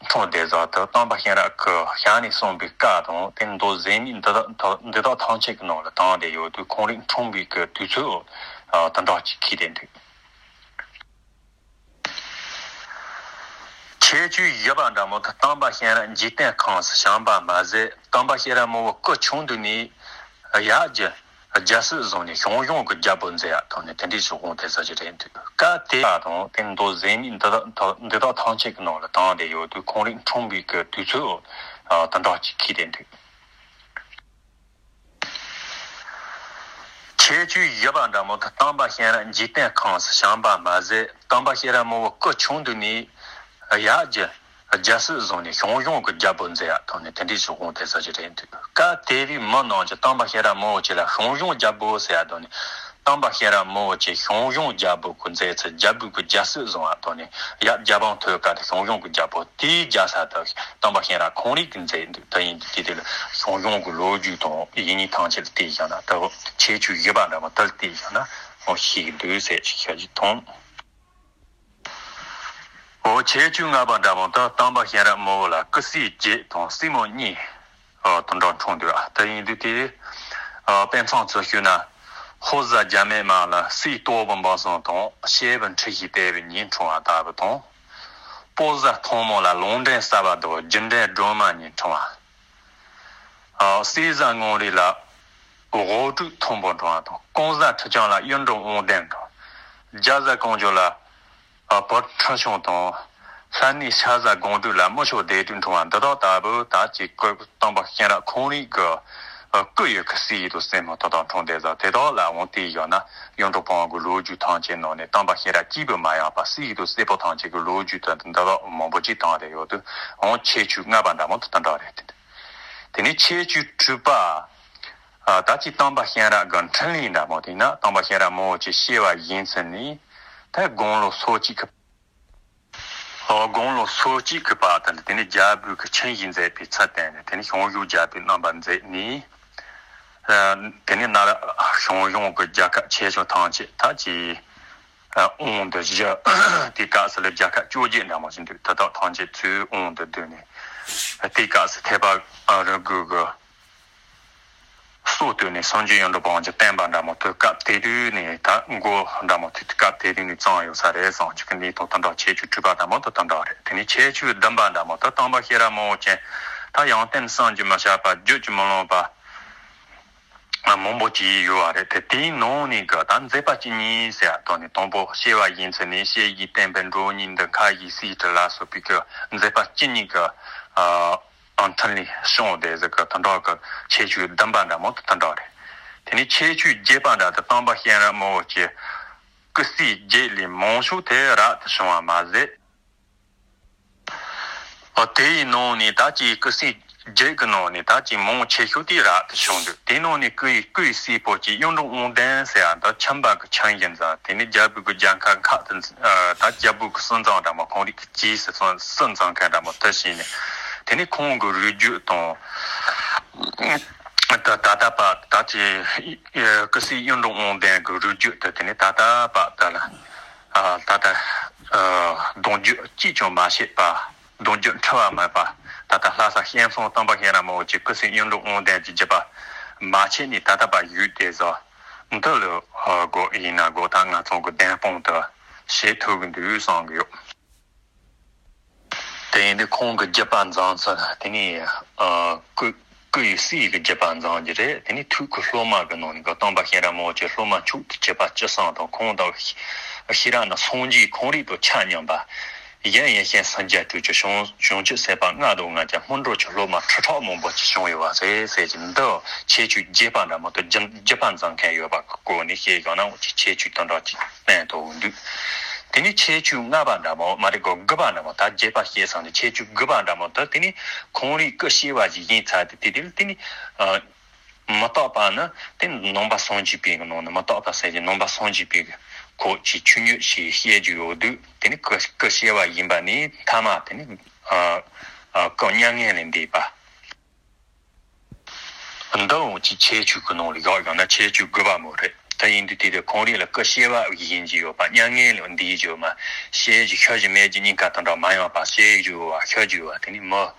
འཁྲུངས་བསྡད་ས་དེ། དམ་པ་ཤེས་རབ་ཀྱི་ཞལ་ནས་གསུངས་པའི་བཀའ་དང་། དེ་མདོ་ཟེར་མི་འདི་དག་འདི་དག་ཐམས་ཅད་ཀྱི་ནང་ལ་བཏང་བསྡད་ཡོད་དུས། ཁོང་རང་འཁྲུངས་པའི་གི་དུས་ཚོད་ དོན་དག་ཅིག་ཁྱེར་ཏེ་འདུག་ཁྱད་ཆོས་བཞི་པ་འདྲ་མོ་དེ་སྟོན་པ་གཤེན་རབ་འཇིག་རྟེན་ཁམས་སུ་བྱོན་པ་མ་ཟད། སྟོན་པ་གཤེན་རབ་མང་པོ་སྐུ་ཆུང་དུས་ནས་ཡབ་ཀྱི་རྒྱལ་སྲིད་བཟུང་ནས་ཞང་ཞུང་གི་རྒྱལ་པོ་མཛད་ཡ་དང་ནི་དེ་འདྲའི་ཕྱོགས་ཁོངས་དེ་ཚོ་ཞིག་རེད་འདུག་སྐབས་དེ་དང་དེ་མདོ་ཟེར་མི་འདི་དག་འདི་དག་ཐམས་ཅད་ཀྱི་ནང་ལ་དྭངས་ཏེ་ཡོད་དུས་ཁོང་རང་འཁྲུངས་པའི་གི་དུས་ཚོད་དོན་དག་ཅིག་ཁྱེར་ཏེ་འདུག་ཁྱད་ཆོས་བཞི་པ་འདྲ་མོ་དེ་སྟོན་པ་གཤེན་རབ་འཇིག་རྟེན་ཁམས་སུ་བྱོན་པ་མ་ཟད། སྟོན་པ་གཤེན་རབ་མང་པོ་སྐུ་ཆུང་དུས་ནས་ཡབ་ཀྱི་རྒྱལ་སྲིད་བཟུང་ནས་ཞང་ཞུང་གི་རྒྱལ་པོ་མཛད་ཡ་དང་ནི་དེ་འདྲའི་ཕྱོགས་ཁོངས་དེ་ཚོ་ཞིག་རེད་འདུག་སྐབས་དེ་དུས་མི་རྣམས་ཀྱིས་སྟོན་པ་གཤེན་རབ་མང་པོ་ཅིག་ལ་ཞང་ཞུང་རྒྱལ་པོ་ཟེར་ཡ་དང་ནི། སྟོན་པ་གཤེན་རབ་མང་པོ་ཅིག་ཞང་ཞུང་རྒྱལ་པོ་གི་མཛད་ཚུལ་རྒྱལ་པོ་གི་རྒྱལ་སྲིད་བཟུང་བ་དང་ནི། ཡབ་རྒྱལ་དབང་ཐོབ་སྐབས་དེ་ཞང་ཞུང་གི་རྒྱལ་པོ་དེའི་རྒྱལ་ས་དེ་སྟོན་པ་གཤེན་རབ་ཁོང་རང་གིས་མཛད་འདུག་དེ་ཡིན་དུས་དེ་དེ་ལ་ཞང་ཞུང་གི་ལོ་རྒྱུས་དང་ཡིག་རྙིང་ཐམས་ཅད་ལ་བལྟས་བཞག་ན། དེ་ཁྱད་ཆོས་བཞི་པ་འདྲ་མོ་དེ་ལ་བལྟས་བཞག་ན་འོ་ཤེས་ཀྱི་འདུག་ཟེར་ཅིག་བཤད་རྒྱུ་དང་། འོ་ཁྱད་ཆོས་ལྔ་པ་འདྲ་མོ་དེ་སྟོན་པ་གཤེན་རབ་མང་པོ་ལ་སྐུ་སྲས་བརྒྱད་དང་སྲས་མོ་གཉིས་ཨ་དུ་འདྲ་འཁྲུངས་འདུག་ཨ་དེ་ཡིན་དུས་དེ་ཨ་དཔེ་མཚོན་ཚུལ་ཞུས་ན། ཧོར་བཟའ་རྒྱ་མེད་མ་ལ་སྲས་སྟོབས་པོ་འབུམ་གསུམ་དང་ཞེ་བོ་འཁྲུལ་ཞིག་སྟེར་བའི་ཉིན་འཁྲུངས་པ་ལྟ་བུ་དང་། དཔའ་བཟའ་ཐོན་མོ་ལ་ལུང་འདྲེན་གསར་པ་དང་རྒྱུ་འབྲས་སྒྲོལ་མ་གཉིས་འཁྲུངས་པ། ཨ་སྲས་བཟའ་ངོམ་རིང་ལ་འོག་སྤྲུལ་མཐོན་པོ་འཁྲུངས་པ་དང་། རྐང་བཟའ་ཁྲི་བྱང་ལ་གཡུང་དྲུང་དབང་ལྡན་དང་། རྒྱ་བཟའ་ཀོང་ཇོ་ལ་ཨ་བུ་ཁྲི་བྱང་དང་། ལྷ་གནས་ཤ་བཟའ་སྒང་དྲུག་ལ་མི་ཆོས་སྡེ་དྲུག་འཁྲུངས་པ་འདི་དག་ལྟ་བུ་ད་ཅིག་སྐུ་སྟོན་པ་གཤེན་རབ་ཁོང་རང་གི་ཨ་སྐུ་ཡི་གི་སྲས་ཡིན་དུ་སྲས་མོ་དེ་དག་འཁྲུངས་དེ་ཟ་དེ་དག་ལ་འོང་དེ་ཡོད་ན། གཡུང་དྲུང་བོན་གྱི་ལོ་རྒྱུས་ཐམས་ཅད་ནང་ནས་སྟོན་པ་གཤེན་རབ་གཅིག་པུ་མ་ཡིན་པ་སྲས་ཡིན་དུ་སྲས་པོ་ཐམས་ཅད་ཀྱི་ལོ་རྒྱུས་དེ་འདི་དག་མང་པོ་ཅིག་བཏང་རེ་ཡོད་དུ་འོང་ཁྱད་ཆོས་ལྔ་པ་འདྲ་མོ་དེ་དེ་འདྲ་རེད། དེ་འདྲ་དེ་ནས་ཁྱད་ཆོས་དྲུག་པ། ཨ་ད་ཅི་སྟོན་པ་གཤེན་རབ་ཀྱི་འཕྲིན་ལས་འདྲ་མོ་དེ་ན་སྟོན་པ་གཤེན་རབ་མང་པོ་ཅིག་སྐྱེ་བ་བཞེས་ཚུལ་ནི། ད་དགུང་ལོ་སོ་གཅིག་གི་ཨོ་དགུང་ལོ་སོ་གཅིག་གི་བར་དུ་དེ་ནས་རྒྱལ་པོའི་གི་ཁྱིམ་ཞིག་མཛད་པའི་ཚུལ་བསྟན་ནས་དེ་ནས་ཞང་ཞུང་རྒྱལ་པོའི་རྣམ་པ་མཛད་ནས། ཨ་དེ་ནས་ན་ར་ཞང་ཞུང་གི་རྒྱལ་ཁབ་ཆེ་ཆུང་ཐམས་ཅད་ད་ཅི་ཨ་དབང་དུ་བཞི། དེ་སྐབས་སུ་ལ་རྒྱལ་ཁབ་བཅོ་བརྒྱད་འདྲ་མོ་ཞིག་འདུག་དེ་དག་ཐམས་ཅད་ཚུར་དབང་དུ་བསྡུས་ནས། དེ་སྐབས་སུ་ཐེག་པ་རིམ་དགུ་གི་སྲོལ་བཏོད་ནས་སངས་རྒྱས་གཡུང་དྲུང་བོན་གྱི་བསྟན་པ་འདྲ་མོ་དེ་སྐབས་དེ་དུས་ནས་ད་མགོ་འདྲ་མོ་དེ་སྐབས་དེ་དུས་ནས་བརྩམས་ཡོད་ས་རེད་བསམ་གྱི་གི་གནས་སྟངས་དེ་འདྲ་ཁྱད་ཆོས་དྲུག་པ་འདྲ་མོ་དེ་དེ་འདྲ་རེད། དེ་ནས་ཁྱད་ཆོས་བདུན་པ་འདྲ་མོ་དེ་སྟོན་པ་གཤེན་རབ་མང་པོ་ཅན་ད་ཡོན་ཏན་བསམ་གྱིས་མི་ཁྱབ་པ་བརྗོད་ཀྱིས་མི་ལང་བ་མང་པོ་ཅིག་ཡོད་པ་རེད་དེ། དེའི་ནང་ནས་གི་ད་མཛད་པ་བཅུ་གཉིས་ཟེར་བ་དང་ནི་དང་པོ་སྐྱེ་བ་བཞེས་ཚུལ་ནི་ཞལ་བཞི་བསྟན་པའི་འགྲོ་གཉིས་འདི། ཁ་བཞི་སྲིད་ཞི་བྲལ་ལ་སོགས་པའི་གི་མཛད་པ་བཅུ་གཉིས་གི་ཨ། ཨང་ཐང་ལས་བྱུང་བསྡད་ཟིག་གི་དོན་དག་གི་ཁྱད་ཆོས་བདུན་པ་འདྲ་མོ་དེ་དོན་དག་རེད། དེ་ནས་ཁྱད་ཆོས་བརྒྱད་པ་འདྲ་དེ་སྟོན་པ་གཤེན་རབ་མང་པོ་ཅིག་སྐུ་སྲས་བརྒྱད་ལས་མང་ཤོས་དེ་རབ་ཏུ་བྱུང་བ་མ་ཟད། ཨོ་དེ་ཡི་ནང་ནས་ད་ཅིག་སྐུ་སྲས་བརྒྱད་ཀྱི་ནང་ནས་ད་ཅིག་མང་ཆེ་ཤོས་དེ་རབ་ཏུ་བྱུང་འདུག་དེ་ནང་ནས་སྐུ་ཡི་སྐུ་ཡི་སྲས་པོ་ཅིག་གཡུང་དྲུང་དབང་ལྡན་ཟེར་ཡ་འདི་ཁྱིམ་པ་གི་ཁྱིམ་ཞིག་མཛད། དེ་ནས་རྒྱལ་པོ་གི་རྒྱལ་ཁབ་ཁག་ཏུ་ད་རྒྱལ་པོ་གི་སྲིད་འཛིན་འདྲ་མོ་ཁོང་རིགས་ཀྱི་རྗེས་སུ་སྲིད་འཛིན་མཁན་འདྲ་མོ་དེ་བྱས་ནས། དེ་ནས་ཁོང་གི་རུས་རྒྱུད་དང་། ད་ད་ལྟ་བར་ད་ཅི་སྐུ་སྲས་གཡུང་དྲུང་དབང་ལྡན་གྱི་རུས་རྒྱུད་དེ་དེ་ནས་ད་ལྟ་བར་ད་ལ་ད་ལྟ་གདུང་རྒྱུད་གཅིག་ཀྱང་མ་ཆད་པ། གདུང་རྒྱུད་འཁྲུལ་བ་མེད་པ། ད་ལྟ་ལྷ་ས་གཤེན་གསུམ་སྟོན་པ་གཤེན་རབ་མང་པོ་ཅིག་སྐུ་སྲས་གཡུང་དྲུང་དབང་ལྡན་གྱི་བརྒྱུད་པ་མ་ཆད་ནས་ད་ལྟ་བར་ཡོད་དེ་ཟོ། འདི་ལ་སྒོ་ཡིན་ན་སྒོ་ད་ང་ཚོ་གི་བདེན་དཔང་དུ་བྱེད་ཐུབ་ཀྱི་འདུག་བསམ་གྱི་ཡོད། དེ་ཡིན་དུས་ཁོང་གི་རྒྱུད་པ་འཛིན་ཚུལ་དེ་ནས་ཨ་སྐུ་སྐུ་ཡི་སྲས་ཀྱི་རྒྱུད་པ་འཛིན་རྒྱུ་རེད། དེ་ནས་ཐུགས་ཀྱི་སློབ་མ་གི་ནང་ནས་གི་སྟོན་པ་གཤེན་རབ་མང་པོ་ཅིག་སློབ་མ་མཆོག་ཏུ་གྱུར་པ་བཅུ་གསུམ་དང་ཁོང་དང་ཤེས་རབ་ནི་སངས་རྒྱས་ཁོང་རིགས་དང་ཆ་མཉམ་པ། གཞན་ཡེ་ཤེས་སངས་རྒྱས་སྤྲུལ་སྐུ་བྱང་བྱང་ཆུབ་སེམས་དཔའ་ལྔ་དང་ལྔ་བརྒྱ་སྨིན་གྲོལ་གྱི་སློབ་མ་ཁྲི་ཕྲག་མང་པོ་ཅིག་བྱུང་ཡོད་པ་རེད་ཟེར་གྱི་འདི་ཁྱད་ཆོས་རྒྱས་པ་འདྲ་མོ་དང་རྒྱུ་རྒྱུད་པ་འཛིན་མཁན་ཡོད་པ་གི་སྐོར་ནས་བཤད་ཡོང་ན་འོ་ཅིག་ཁྱད་ཆོས་དོན་དག་ཅིག་བསྟན་ཐུབ་འདུག་དེ་ནས་ཁྱད་ཆོས་ལྔ་པ་འདྲ་མོ་མ་རེད་གོ་དགུ་པ་འདྲ་མོ་ད་རྒྱས་པ་བཤད་སོང་ནས་ཁྱད་ཆོས་དགུ་པ་འདྲ་མོ་ད་དེ་ནས་ཁོང་རིགས་སྐུ་སྐྱེ་བ་ཞིག་ཡིན་ཚར་ཏེ་དེ་དེ་དེ་ནས་ཨ། མི་རྟག་པ་ནི་དེ་ནང་པ་སངས་རྒྱས་པའི་གི་ནང་ནས་མི་རྟག་པ་ཟེར་གྱི་ནང་པ་སངས་རྒྱས་པའི་གི་ཁོ་ཅིག་ཆོས་ཉིད་ཞིག་བཤད་རྒྱུ་ཡོད་དུས་དེ་ནི་སྐུ་སྐུ་སྐྱེ་བ་ཡིན་པ་ནི་མཐའ་མ་དེ་ནི་ཨ་ཨ་སྐུ་མྱ་ངན་ལས་འདས་པ། འདི་འོང་ཅིག་ཁྱད་ཆོས་ཀྱི་ནང་ལ་བཞག་ཡོང་ན་ཁྱད་ཆོས་དགུ་པ་མོ་རེད། ད་ཡིན་དུས་དེ་དེ་ཁོང་རིགས་ལ་སྐུ་སྐྱེ་བ་ཡིན་གྱི་ཡོད་པ་མྱ་ངན་ལས་འདས་ཀྱི་ཡོད་མ་ཤེས་ཀྱི་ཤོད་ཀྱི་མེད་ཀྱི་གཉིས་ཀ་དང་འདྲ་མ་ཡོང་བ་ཤེས་ཀྱི་ཡོད་བ་ཤོད་ཀྱི་ཡོད་བ་དེ་ནི་མི་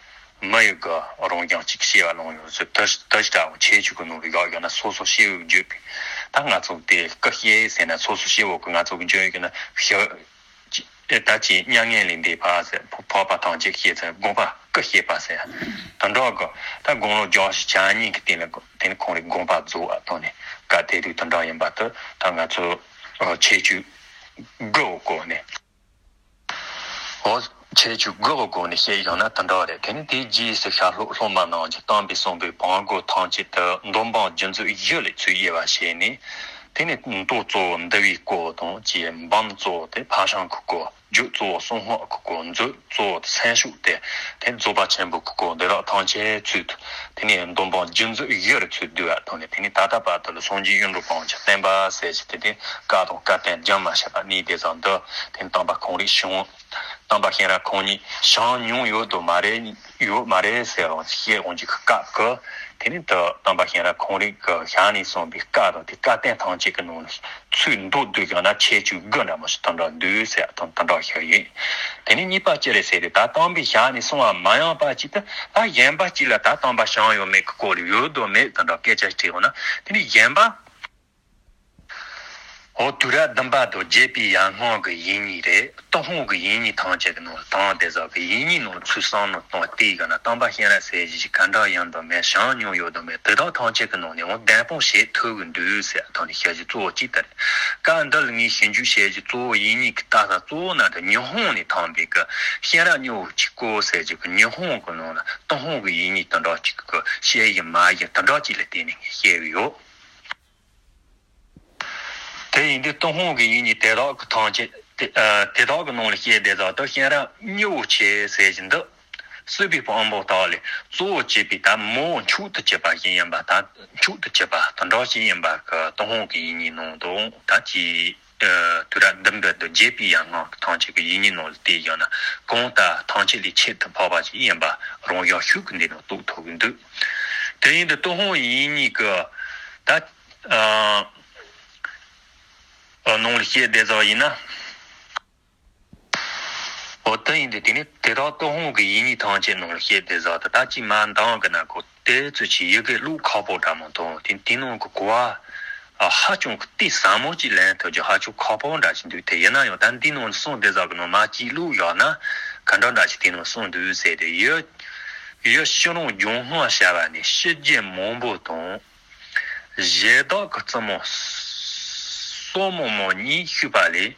མི་ཡི་གི་རང་རྐྱང་གཅིག་ཤེས་པ་ལོང་ཡོད་ཟེར། དེ་དེ་ཞིག་ད་ཁྱད་ཆོས་ཀྱི་ནང་ལ་ཡོད་ཡོད་ན་སོ་སོ་ཤེས་ཡོད་བརྗོད་པས། ད་ང་ཚོ་དེ་སྐུ་ཤེས་ཟེར་ན་སོ་སོ་ཤེས་འོ་གི་ང་ཚོ་གི་འཇོན་ཡོད་ན་ཤེས། ད་ཅི་མྱ་ངན་ལས་འདས་པ་ཟེར། འཕགས་པ་ཐམས་ཅད་ཤེས་ཟེར། དགོངས་པ་སྐུ་ཤེས་པ་ཟེར། དེ་འདྲ་གི་ད་དགུང་ལོ་བརྒྱད་ཅུ་གྱ་གཉིས་ཀྱི་སྟེང་ལ་དེ་ནི་ཁོང་རའི་དགོངས་པ་རྫོགས་པ་དང་ནི་སྐབས་དེ་དུས་དེ་འདྲ་ཡིན་པ་དེ་ད་ང་ཚོ་ཁྱད་ཆོས་དགུ་འོ་གོ་ནས། འོ། ཁྱད་ཆོས་དགུ་གི་སྒོ་ནས་བཤད་ཡོང་ན་དེ་འདྲ་རེད། དེ་ནས་དེའི་རྗེས་སུ་ཤར་ལྷོ་སློབ་མ་རྣམས་ཀྱིས་དམ་པའི་གསུངས་པའི་བང་སྒོ་ཐམས་ཅད་དུ་འདོམ་སྤང་རྒྱུད་འཛིན་བཞི་ལས་ཚུར་དབྱེ་བ་ཕྱེ་ནས། དེ་ནས་མདོ་གཙོ་བོ་འདུལ་བའི་སྐོར་དང་བཅས། འབུམ་གཙོ་བོ་དེ་ཕར་ཕྱིན་གྱི་སྐོར། རྒྱུད་གཙོ་བོ་གསང་སྔགས་ཀྱི་སྐོར། མཛོད་གཙོ་བོ་དེ་སེམས་ཤུགས་ཏེ། དེ་རྫོགས་པ་ཆེན་པོའི་སྐོར་འདི་དག་ཐམས་ཅད་ཚུར། དེ་ནས་འདོམ་སྤང་རྒྱུད་འཛིན་བཞི་རུ་ཚུར་བསྡུས་པ་དང་ནི། དེ་ནས་ད་ལྟ་བར་དུ་ལ་སངས་རྒྱས་གཡུང་དྲུང་བོན་གྱི་བསྟན་པ་ཟེར་གྱི་དེ་དེ་བཀའ་དང་བཀའ་བསྟན་རྒྱུན་མ་ཆད་པ་གནས་དེ་ཙམ་དུ། དེ་ནས་དམ་པ་ཁོང་རིགས་བྱུང་། དམ་པ་གཤེན་རབ་ཁོང་ཉིད་བྱོན་མྱོང་ཡོད་དོ་མ་རེད། ཡོད་མ་རེད་ཟེར་རུང་བཤད་འོང་གྱི་སྐབས་ཀྱི། དེ་ནས་དུ་དམ་པ་གཤེན་རབ་ཁོང་རིགས་ཀྱི་ཞལ་ནས་གསུངས་པའི་བཀའ་དང་དེ་བཀའ་བསྟན་ཐམས་ཅད་ཀྱི་ནང་ནས་ཚུར་མདོར་བསྡུས་ཀྱང་ན་ཁྱད་ཆོས་དགུ་འདྲ་མོ་ཞིག་དང་འདྲ་འདུག་ཟེར་དང་དང་འདྲ་ཞིག་ཡིན། དེ་ནས་གཉིས་པ་ཅི་རེད་ཟེར་དུས། ད་དམ་པའི་ཞལ་ནས་གསུངས་པ་མ་ཡིན་པ་ཅིག་ཏུ་ད་གཞན་པ་ཅིག་ལ་ད་དམ་པ་བྱོན་ཡོད་མེད་ཀྱི་སྐོར་ལ་ཡོད་དོ་མེད་དང་འདྲ་སྐད་ཆ་དྲིས་འོང་ན། དེ་ནས་གཞན་པ། འོ། དུས་རབས་བདུན་པ་དང་བརྒྱད་པའི་ཡར་སྔོན་གྱི་ཡིག་རྙིང་རེད། ཏུན་ཧོང་གི་ཡིག་རྙིང་ཐམས་ཅད་ཀྱི་ནང་དང་དེ་ཟག་གི་ཡིག་རྙིང་ནང་ཚུར་བསམ་བློ་བཏང་བལྟས་ཀྱང་ན། དམ་པ་གཤེན་རབ་ཟེར་གྱི་ག་འདྲ་ཡིན་དང་མེད། བྱོན་མྱོང་ཡོད་དང་མེད། དེ་དག་ཐམས་ཅད་ཀྱི་ནང་ནས་འོ་བདེན་དཔང་བྱེད་ཐུབ་ཀྱི་འདུག་ཟེར་ཐོག་ནས་བཤད་རྒྱུ་གཙོ་བོ་གཅིག་དེ་རེད། སྐབས་འདི་ལ་ངས་ཞིབ་འཇུག་བྱེད་རྒྱུ་གཙོ་བོ་ཡིག་རྙིང་གི་ལྟ་ས་གཙོ་བོ་ན་དེ་ཉི་ཧོང་ནས་ཐོན་པའི་གི་གཤེན་རབ་མྱི་བོ་གཅིག་པོ་ཟེར་གྱི་གི་ཉི་ཧོང་གི་ནང་ལ་ཏུན་ཧོང་གི་ཡིག་རྙིང་དེ་འདྲ་གཅིག་གི་བཤད་ཡིན་མ་ཡིན་དེ་འདྲ་གཅིག་ལ་བརྟེན་ནས་ངས་བཤད་གི་ཡོད། དེ་ཡིན་དུས་ཏུན་ཧོང་གི་ཡིག་རྙིང་དེ་དག་གི་ཐམས་ཅད་དེ་ཨ་དེ་དག་གི་ནང་ལ་བཤད་བསྡད་ཙང་དུ་གཤེན་རབ་མྱི་བོ་ཆེ་ཟེར་བཞིན་དུ། སྲིད་པའི་དཔང་པོ་དག་ལས་གཙོ་བོ་བྱས་པའི་ད་མོ་མཆོག་ཏུ་གྱུར་པ་ཞིག་ཡིན་པ། ད་མཆོག་ཏུ་གྱུར་པ་དང་འདྲ་ཞིག་ཡིན་པ་གི་ཏུན་ཧོང་གི་ཡིག་རྙིང་ནང་དུ་ད་ཅི་ཨ་དུས་རབས་བདུན་པ་དང་བརྒྱད་པའི་ཡར་སྔོན་གྱི་ཐམས་ཅད་ཀྱི་ཡིག་རྙིང་ནང་ལ་བལྟས་ཀྱང་ན་གང་ལྟར་ཐམས་ཅད་ལས་ཁྱད་དུ་འཕགས་པ་ཞིག་ཡིན་པ་རང་ཡང་ཤུགས་ཀྱིས་འདི་ནང་རྟོགས་ཐུབ་ཀྱི་འདུག་དེ་ཡིན་དུས་ཏུན་ཧོང་ཡིག་རྙིང་གི་ད། ཨ། ཨ་ནང་ལ་བཤད་བསྡད་ཙང་ཡིན་ན། འོ་དེ་ཡིན་དུས་དེ་ནི་དེ་དག་ཏུན་ཧོང་གི་ཡིག་རྙིང་ཐམས་ཅད་ནང་ལ་བཤད་བསྡད་ཙང་དུ་ད་ཅི་མ་འདང་གི་ན་གོ་དེ་ཚོ་ཆེ་ཡི་གེ་ཀློག་ཁག་པོ་འདྲ་མོ་དང་དེ་དེ་ནང་གི་གོ་བ་ཨ་ཧ་ཅང་གི་ཏོག་ཙམ་མོ་ཅིག་ལེན་ཐུབ་རྒྱུ་ཧ་ཅང་ཁག་པོ་འདྲ་ཞིག་འདུག་དེ་ཡིན་ན་ཡང་ད་འདི་ནང་གསུངས་བསྡད་ཙང་གི་ནང་མ་ཅིག་ཀློག་ཡག་ན་ག་འདྲ་འདྲ་ཞིག་དེ་ནང་གསུངས་འདུག་ཟེར་ཏེ། ཡུལ་ཡུལ་ཕྱི་རོལ་ལྗོན་ཧོང་ཞེས་པ་ནས་ཕྱི་རྒྱལ་མང་པོ་དང་། གཞན་དག་གི་བཙུན་མོ་སོག་མོ་མོ་གཉིས་བཞུགས་པ་ལས།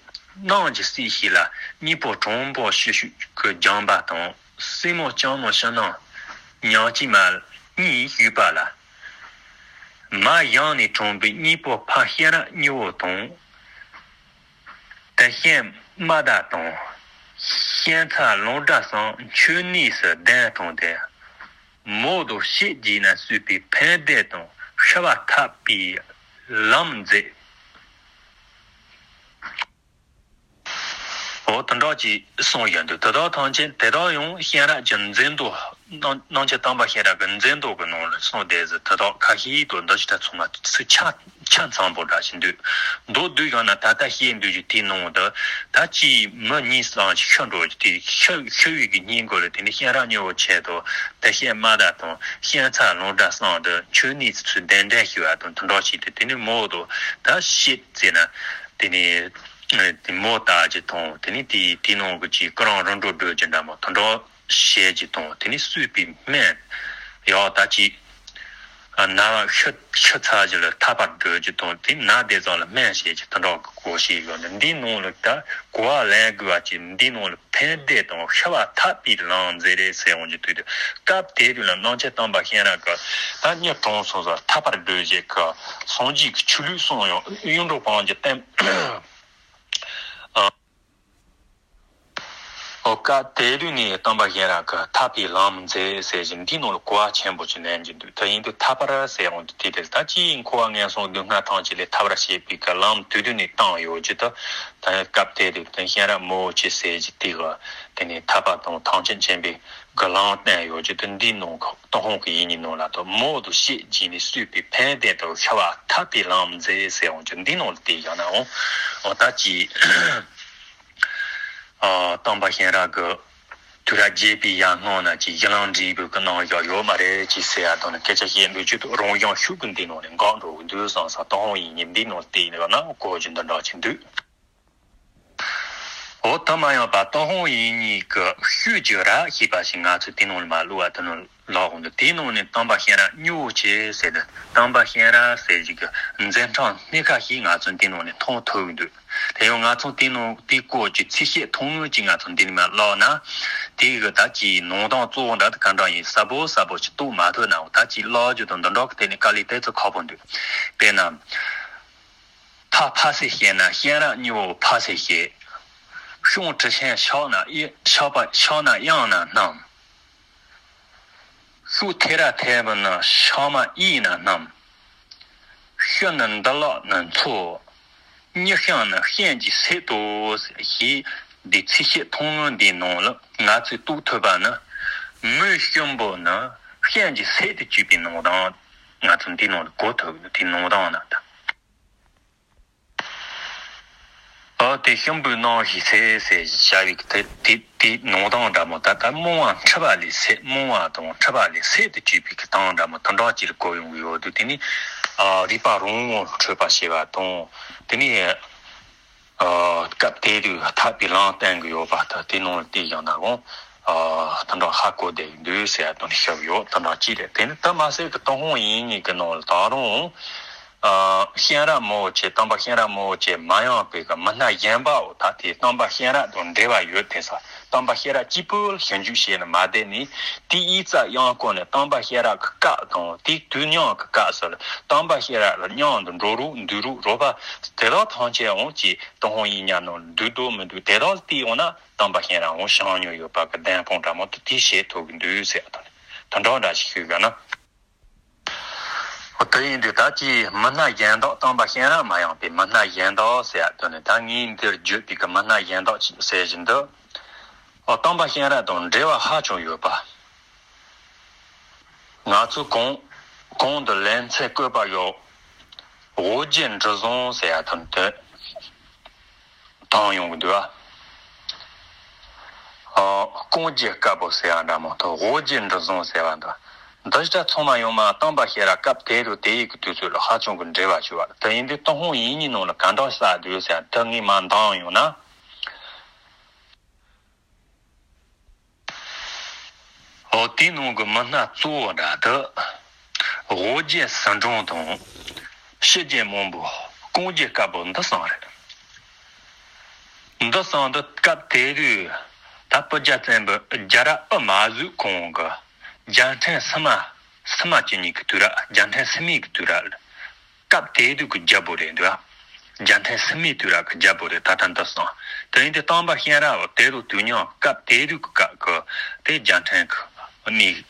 གནམ་གྱི་སྲས་ཤིག་ལ་གཉེར་པོ་གྲུང་པོ་ཤུག་ཤུག་གི་ལྗང་པ་དང་། སྲས་མོ་ལྕང་མོ་ཕྱི་ནང་ཉག་གཅིག་མ་གཉིས་བཞུགས་པ་ལ། མ་གཞི་ནས་གྲོངས་པའི་གཉེར་པོ་ཕ་གཤེན་རབ་མྱི་བོ་དང་། དེ་གཤེན་མ་དག་དང་། གཤེན་ཚ་ལང་སྦྲ་སང་མཆོད་གནས་སུ་གདན་དྲངས་ཏེ། མོ་དང་གཤེད་བགྱིས་ནས་གསོས་པའི་ཕན་བདེ་དང་ཤི་བ་ཐར་པའི་ལམ་མཛད། འོ་དེ་འདྲ་ཅིག་གསུངས་ཡོད་འདུག་དེ་དག་ཐམས་ཅད་དེ་དག་ཡང་གཤེན་རབ་ཀྱི་མཛད་འདུག་རྣམ་རྣམ་རྒྱལ་དམ་པ་གཤེན་རབ་ཀྱི་མཛད་འདུག་གི་ནང་ལ་གསུངས་བསྡད་ཟིན་དེ་དག་ཁ་ཤས་དང་འདི་ཅི་ལྟར་ཚང་མ་ཚིག་ཆ་ཆ་ཚང་པོ་འདྲ་ཞིག་འདུག་མདོར་བསྡུས་ཡང་ན་ད་ལྟ་བཤད་འདོད་ཀྱི་དེའི་ནང་དུ་ད་ཅིའི་མི་གཉིས་སང་ཞིག་ཤི་འགྲོ་རྒྱུ་དེ་ཤི་ཤི་བའི་གི་སྙིང་གོ་ལ་དེ་ནི་གཤེན་རབ་མྱི་བོ་ཆེ་དང་དེ་གཤེན་མ་དག་དང་གཤེན་ཚ་ལང་སྦྲ་སང་དུ་མཆོད་གནས་སུ་ཚུར་གདན་འདྲེན་ཞུ་བ་དང་དེ་འདྲ་ཞིག་དེ་དེ་ནི་མོ་དང་ད་གཤེད་ཟེར་ན་དེ་ནི་དེ་མོ་ལྟ་ཅིག་དང་དེ་ནི་དེ་དེའི་ནང་གི་ཅིག་ཀུ་རང་རིམ་གྲོ་སྒྲོལ་གྱི་འདྲ་མོ་དེ་འདྲ། བཤད་ཀྱི་དང་དེ་ནི་གསོས་པའི་སྨན་ཡང་ད་ཅི་ན་བ་ཤི་ཤི་ཚར་གྱི་ལ་ཐར་པར་སྒྲོལ་གྱི་དང་དེ་ན་བསྡད་ཙང་ལ་སྨན་བྱེད་ཀྱི་དེ་འདྲ་གི་གོ་ཤེས་ཡོད་ནི་འདིའི་ནང་ལ་ད་གོ་བ་ལེན་དགོས་པ་ཅིག་འདིའི་ནང་ལ་ཕན་བདེ་དང་ཤི་བ་ཐར་པའི་ལམ་མཛད་རེད་ཟེར་འོང་གི་དུས་དུ་སྐབས་དེ་དུས་ལ་རྣམ་རྒྱལ་དམ་པ་གཤེན་རབ་ཀྱི་ད་མྱི་གྲོངས་སོང་ཙང་ཐར་པར་སྒྲོལ་བྱེད་ཀྱི་སངས་རྒྱས་ཀྱི་ཆོས་ལུགས་གསུངས་ཡོང་གཡུང་དྲུང་བོན་གྱི་བསྟན། ཨོ་སྐབས་དེ་དུས་ནས་དམ་པ་གཤེན་རབ་ཀྱིས་ཐར་པའི་ལམ་མཛད་ཟེར་བཞིན་འདིའི་ནང་ལ་གོ་བ་ཆེན་པོ་ཅིག་ལེན་གྱི་འདུག་དེ་ཡིན་དུས་ཐར་པར་ཟེར་འོང་དུས་དེ་དེར་ད་ཅིའི་འཁོར་བ་ངན་སོང་སྡུག་བསྔལ་ཐམས་ཅད་ལས་ཐར་པར་བྱེད་པའི་གི་ལམ་དུས་དུས་ནས་བཏང་ཡོད་ཀྱི་དུ་ད་སྐབས་དེ་དུས་དེ་གཤེན་རབ་མི་བོ་ཆེ་ཟེར་གྱི་དེ་གི་དེ་ནས་ཐར་པ་དང་ཐམས་ཅད་མཁྱེན་པའི་གི་ལམ་བསྟན་ཡོད་ཀྱི་དུ་འདིའི་ནང་གི་ཏུན་ཧོང་གི་ཡིག་རྙིང་ནང་ལ་དུ་མོ་དང་གཤེད་བགྱིས་ནས་གསོས་པའི་ཕན་བདེ་དང་ཤི་བ་ཐར་པའི་ལམ་མཛད་ཟེར་འོང་ཀྱི་འདིའི་ནང་ལ་དེ་ཡང་ན་འོང་ད་ཅི། ཨ་དམ་པ་གཤེན་རབ་ཀྱི་ ར་རྒྱས་པའི་ཡར་སྔོན་ན་ཅིག་ཡི་ལང་འབྲས་བུ་གི་ནང་བཞག་ཡོད་མ་རེད་ཅེས་ཟེར་ཡ་དང་ནི་སྐད་ཆ་བཤད་འདུག་ཅི་ཐུབ་རང་བྱུང་ཤུགས་ཀྱིས་འདི་ནང་ནས་འགག་འགྲོ་གི་འདུག་བསམ་ས་ཏུན་ཧོང་ཡིག་རྙིང་འདི་ནང་བལྟས་ནས་ན་གོ་རྒྱུ་འདི་འདྲ་ཅིག་འདུག་འོ་དེ་མ་ཡིན་པ་ཏུན་ཧོང་ཡིག་རྙིང་གི་ཤུགས་ཀྱི་ར་ཞེས་པ་ཞིག་ང་ཚོས་དེ་ནང་ལ་མ་བླུགས་པ་དེ་ནང་ལོག་འདུག་དེའི་ནང་ནས་སྟོན་པ་གཤེན་རབ་སྨྱོ་བོ་ཆེ་ཟེར་ཏེ་སྟོན་པ་གཤེན་རབ་ཟེར་ཞིག་གི་མཛད་འཕྲིན་སྣ་ཁ་ཞིག་ང་ཚོས་དེའི་ནང་ནས་མཐོང་ཐུབ་འདུག་དེ་ཡང་ང་ཚོ་དེའི་ནང་དེའི་སྐོར་གྱི་ཚིག་བཤད་ཐུང་ངུ་ཅིག་ང་ཚོ་འདི་ནས་མར་ཀློག་ན། དེའི་གི་ད་ཅིག་ནང་དོན་གཙོ་བོ་འདྲ་དེ་ག་འདྲ་ཡིན་གསལ་པོ་གསལ་པོ་ཅིག་རྟོགས་མ་ཐུབ་ན་འོ་ད་ཅིག་ཀློག་རྒྱུ་དང་འདི་འདྲ་གི་ཐད་ནས་དཀའ་ལས་དེ་ཚོ་ཁག་པོ་འདུག་དཔེར་ན། ཐ་ཕ་སེ་བཤད་ན་གཤེན་རབ་སྨྱོ་བོ་ཕ་སེ་བཤད། ཤོང་དྲི་ཤན་ཤག་ན་ཤག་པ་ཤག་ན་གཡང་ན་སྣམ། ཤུག་ཐེ་ར་ཐེ་བུ་ན་ཤག་མ་ཨི་ན་སྣམ། ཤུ་ནི་འདི་ལག་ནི་མཚོ། མྱི་ཤིང་ནི་གཤེན་གྱི་སྲད་དོ། ཞེས་འདི་ཚིག་བཤད་ཐུང་ངུ་འདིའི་ནང་ལ་ང་ཚོས་རྟོགས་ཐུབ་པ་ནི། མི་གཤིན་པོ་ནི་གཤེན་གྱི་སྲད་དུ་གྱུར་པའི་ནང་དང་ང་ཚོ་འདིའི་ནང་ལ་གོ་ཐུབ་ཀྱི་འདུག་དེའི་ནང་དང་ན་ད། ཨ་དེ་གཤིན་པོའི་ནང་ཞིག་ཟེར་ཟེར་བྱ་བའི་དེ་དེ་དེ་ནང་དང་འདྲ་མོ་ད་ལྟ་རྨོངས་པ་འཁྲུལ་པ་ལས་སད་རྨོངས་པ་དང་འཁྲུལ་པ་ལས་སད་དུ་གྱུར་པའི་གི་དང་འདྲ་མོ་དོན་དག་ཅིག་ལ་གོ་ཡོང་གི་ཡོད་དུས་དེ་ནི་ཨ་རིག་པ་རང་ངོ་འཕྲོད་པ་ཞེས་པ་དང་དེ་ནི་ཨ་སྐབས་དེ་དུས་ཐར་པའི་ལམ་བསྟན་གི་ཡོད་པ་ད་དེ་ནང་ལ་བལྟས་ཀྱང་ན་གོང་ཨ་དོན་དག་ཧ་གོ་བསྡད་ཀྱི་འདུག་ཟེར་ཡ་དོན་ཤོད་ཡོད་དོན་དག་ཅིག་རེད། དེ་ནི་དེ་མ་ཟད་ཀྱི་ཏུན་ཧོང་ཡིག་རྙིང་གི་ནང་ལ་ད་རུང་། ཨ་གཤེན་རབ་སྨྱོ་བོ་ཆེ་སྟོན་པ་གཤེན་རབ་སྨྱོ་བོ་ཆེ་མ་ཡིན་པའི་གི་མི་སྣ་གཞན་པའོ་ད་དེ་སྟོན་པ་གཤེན་རབ་དང་འབྲེལ་བ་ཡོད་དེ་ས་སྟོན་པ་གཤེན་རབ་གཅིག་པུ་ལ་ཞིབ་འཇུག་བྱས་ནས་མ་བསྡད་ནས་དེའི་ཡིག་རྩ་ཡང་བཀོད་ནས་སྟོན་པ་གཤེན་རབ་ཀྱི་སྐབས་དང་དེའི་དུས་མཉམ་གྱི་སྐབས་སུ་སྟོན་པ་གཤེན་རབ་ལ་མཉམ་དུ་འགྲོ་རོགས་འདུག་རོགས་རོགས་པ་དེ་དག་ཐམས་ཅད་འོང་ཅིག་ཏུན་ཧོང་ཡིག་རྙིང་ནང་འདུག་འདུག་མི་འདུག་དེ་དག་ལ་བལྟས་འོང་ན་སྟོན་པ་གཤེན་རབ་འོང་བྱུང་མྱོང་ཡོད་པ་གི་བདེན་དཔང་འདྲ་མོ་དེ་དེ་བྱེད་ཐུབ་ཀྱི་འདུག་ཟེར་བ་དང་དེ་འདྲ་འདྲ་ཞིག་ཞུས་པ་ན། འོ་དེ་ཡིན་དུས་ད་ཅིག་མི་སྣ་གཞན་དག་སྟོན་པ་གཤེན་རབ་མ་ཡིན་པའི་མི་སྣ་གཞན་དག་ཟེར་ཡ་དོན་ནི་ད་ངས་འདིར་བརྗོད་པའི་གི་མི་སྣ་གཞན་དག་ཅིག་ཟེར་བཞིན་དུ། འོ་སྟོན་པ་གཤེན་རབ་དང་འབྲེལ་བ་ཧ་ཅང་ཡོད་པ། ང་ཚོས་གོང་གོང་དུ་ལེ་ཚན་བཀོད་པ་ཡོད། དབུ་རྒྱན་འབྲུ་བཟང་ཟེར་ཡ་དོན་དེ། དང་ཡོང་གི་འདུག་ཨ། ཨ་རྐང་རྗེས་དཀར་པོ་ཟེར་བ་འདྲ་མོ་དང་དབུ་རྒྱན་འབྲུ་བཟང་ཟེར་བ་འདྲ། འདི་ལྟར་ཚང་མ་ཡོང་མ་སྟོན་པ་གཤེན་རབ་སྐབས་དེ་རུ་དེ་ཡི་གི་དུས་ཚོད་ལ་ཧ་ཅང་གི་འབྲེལ་བ་ཞུ་བ་དེ་ཡིན་དུས་ཏུན་ཧོང་ཡིག་རྙིང་ནང་ལ་ག་འདྲ་གསལ་འདུག་ཟེར་དེ་ངས་མ་འདང་ཡོང་ན། འོ་དེའི་ནང་གི་མི་སྣ་གཙོ་བོ་འདྲ་དེ། དབུ་རྒྱན་ཟི་འབྲོང་དང་། ཕྱི་རྒྱལ་མང་པོ་རྐང་རྗེས་དཀར་པོ་འདི་གསུམ་རེད། འདི་གསུམ་འདི་སྐབས་དེ་དུས་ད་སྤུ་རྒྱལ་བཙན་པོ་རྒྱལ་རབས་དབུ་མ་བཟོས་གོང་གི་རྒྱལ་ཕྲན་སི་མ་སི་མ་བཅུ་གཉིས་ཀྱི་དུས་རབས་རྒྱལ་ཕྲན་སི་མའི་གི་དུས་རབས། སྐབས་དེ་དུས་ཀྱི་རྒྱལ་པོ་རེད་འདུག་རྒྱལ་ཕྲན་སི་མའི་དུས་རབས་ཀྱི་རྒྱལ་པོ་རེད་ད་ལྟ་འདི་སོང་། དེ་ཡིན་དུས་སྟོན་པ་གཤེན་རབ་དེ་རུ་དུས་མཉམ་སྐབས་དེ་དུས་ཀྱི་སྐབས་ཀྱི་དེ་རྒྱལ་ཕྲན་གྱི་གནས་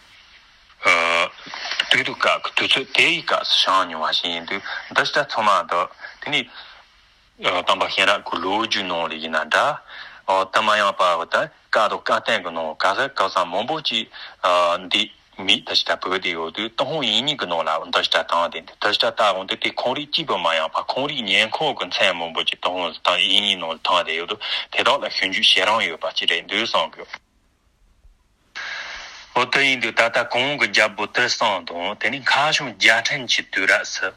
དུས་དུས་སྐབས་ཀྱི་དུས་ཚོད་དེ་ཡི་སྐབས་སུ་བྱུང་མྱོང་བ་ཞིག་ཡིན་དུས་འདི་ལྟར་ཚང་མ་དུ་དེ་ནི་སྟོན་པ་གཤེན་རབ་ཀྱི་ལོ་རྒྱུས་ནང་ལ་ཡིན་ན་འདྲ། དེ་མ་ཡིན་པ་ད་བཀའ་དང་བཀའ་བསྟན་གྱི་ནང་ག་ས་ག་ས་མང་པོ་ཅིག་འདི། མིག་ད་ཅི་ད་བོད་དེ་ཡོད་དུས་ཏུན་ཧོང་ཡིག་རྙིང་གི་ནང་ལ་འདི་ཅི་ད་དང་དེ་འདི་ཅི་ད་ལྟ་འོང་དུས་དེ་ཁོང་རིགས་གཅིག་པུ་མ་ཡིན་པ་ཁོང་རིགས་ཉེ་འཁོར་གྱི་མཚན་མང་པོ་ཅིག་ཏུན་ཧོང་དང་ཡིག་རྙིང་ནང་ལ་ཐོན་བསྡད་ཡོད་དུས་དེ་དག་ལ་ཞིབ་འཇུག་བྱེད་རིན་ཡོད་པ་ཅིག་རེད་འདུག་བསམ་གི། འོ་དེ་ཡིན་དུས་ད་ལྟ་གོང་གི་རྒྱལ་པོ་དེ་གསུམ་དང་དེ་ནས་ཁ་བྱང་རྒྱལ་ཕྲན་གྱི་དུས་རབས་སུ།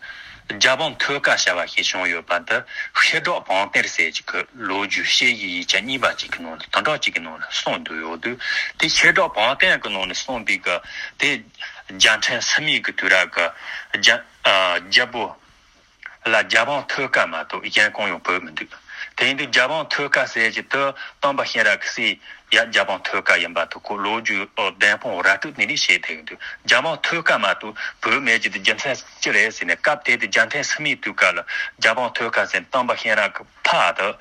རྒྱལ་འབངས་ཐོས་བཀའ་བྱ་བ་ཞིག་བྱུང་ཡོད་པ་འདི་ཤེལ་སྒྲག་བང་གཏེར་ཟེར་གྱི་གི་ལོ་རྒྱུས་དཔྱད་ཡིག་ཡིག་ཆ་གཉིས་པ་གཅིག་གི་ནང་ལ་དོན་དག་གཅིག་གི་ནང་ལ་གསུངས་འདུག་ཡོད་དུས་དེ་ཤེལ་སྒྲག་བང་གཏེར་གྱི་ནང་ལ་གསུངས་པའི་གི་དེ་རྒྱལ་ཕྲན་སི་མའི་གི་དུས་རབས་གི་རྒྱ་ཨ་རྒྱལ་པོ་ལ་རྒྱལ་འབངས་ཐོས་བཀའ་མ་གཏོགས་གཞན་གང་ཡང་བོད་མི་འདུག་དེ་ཡིན་དུས་རྒྱལ་འབངས་ཐོས་བཀའ་ཟེར་གྱི་དུ་སྟོན་པ་གཤེན་རབ་ཀྱི་སྲས། ཡ་རྒྱལ་འབངས་ཐོས་བཀའ་ཡིན་པ་དུ་ཁོ་ལོ་རྒྱུས་ཨོ་བདེན་དཔང་ར་སྤྲོད་ནི་ནི་བྱེད་ཐུབ་ཀྱི་འདུག་རྒྱལ་འབངས་ཐོས་བཀའ་མ་གཏོགས་བོད་མེད་ཀྱི་དུ་རྒྱུ་མཚན་ཅི་རེད་ཟེར་ནས་སྐབས་དེ་དུ་རྒྱལ་ཕྲན་སི་མའི་དུས་སྐབས་ལ་རྒྱལ་འབངས་ཐོས་བཀའ་ཟེར་སྟོན་པ་གཤེན་རབ་ཀྱི་ཕ་དུ་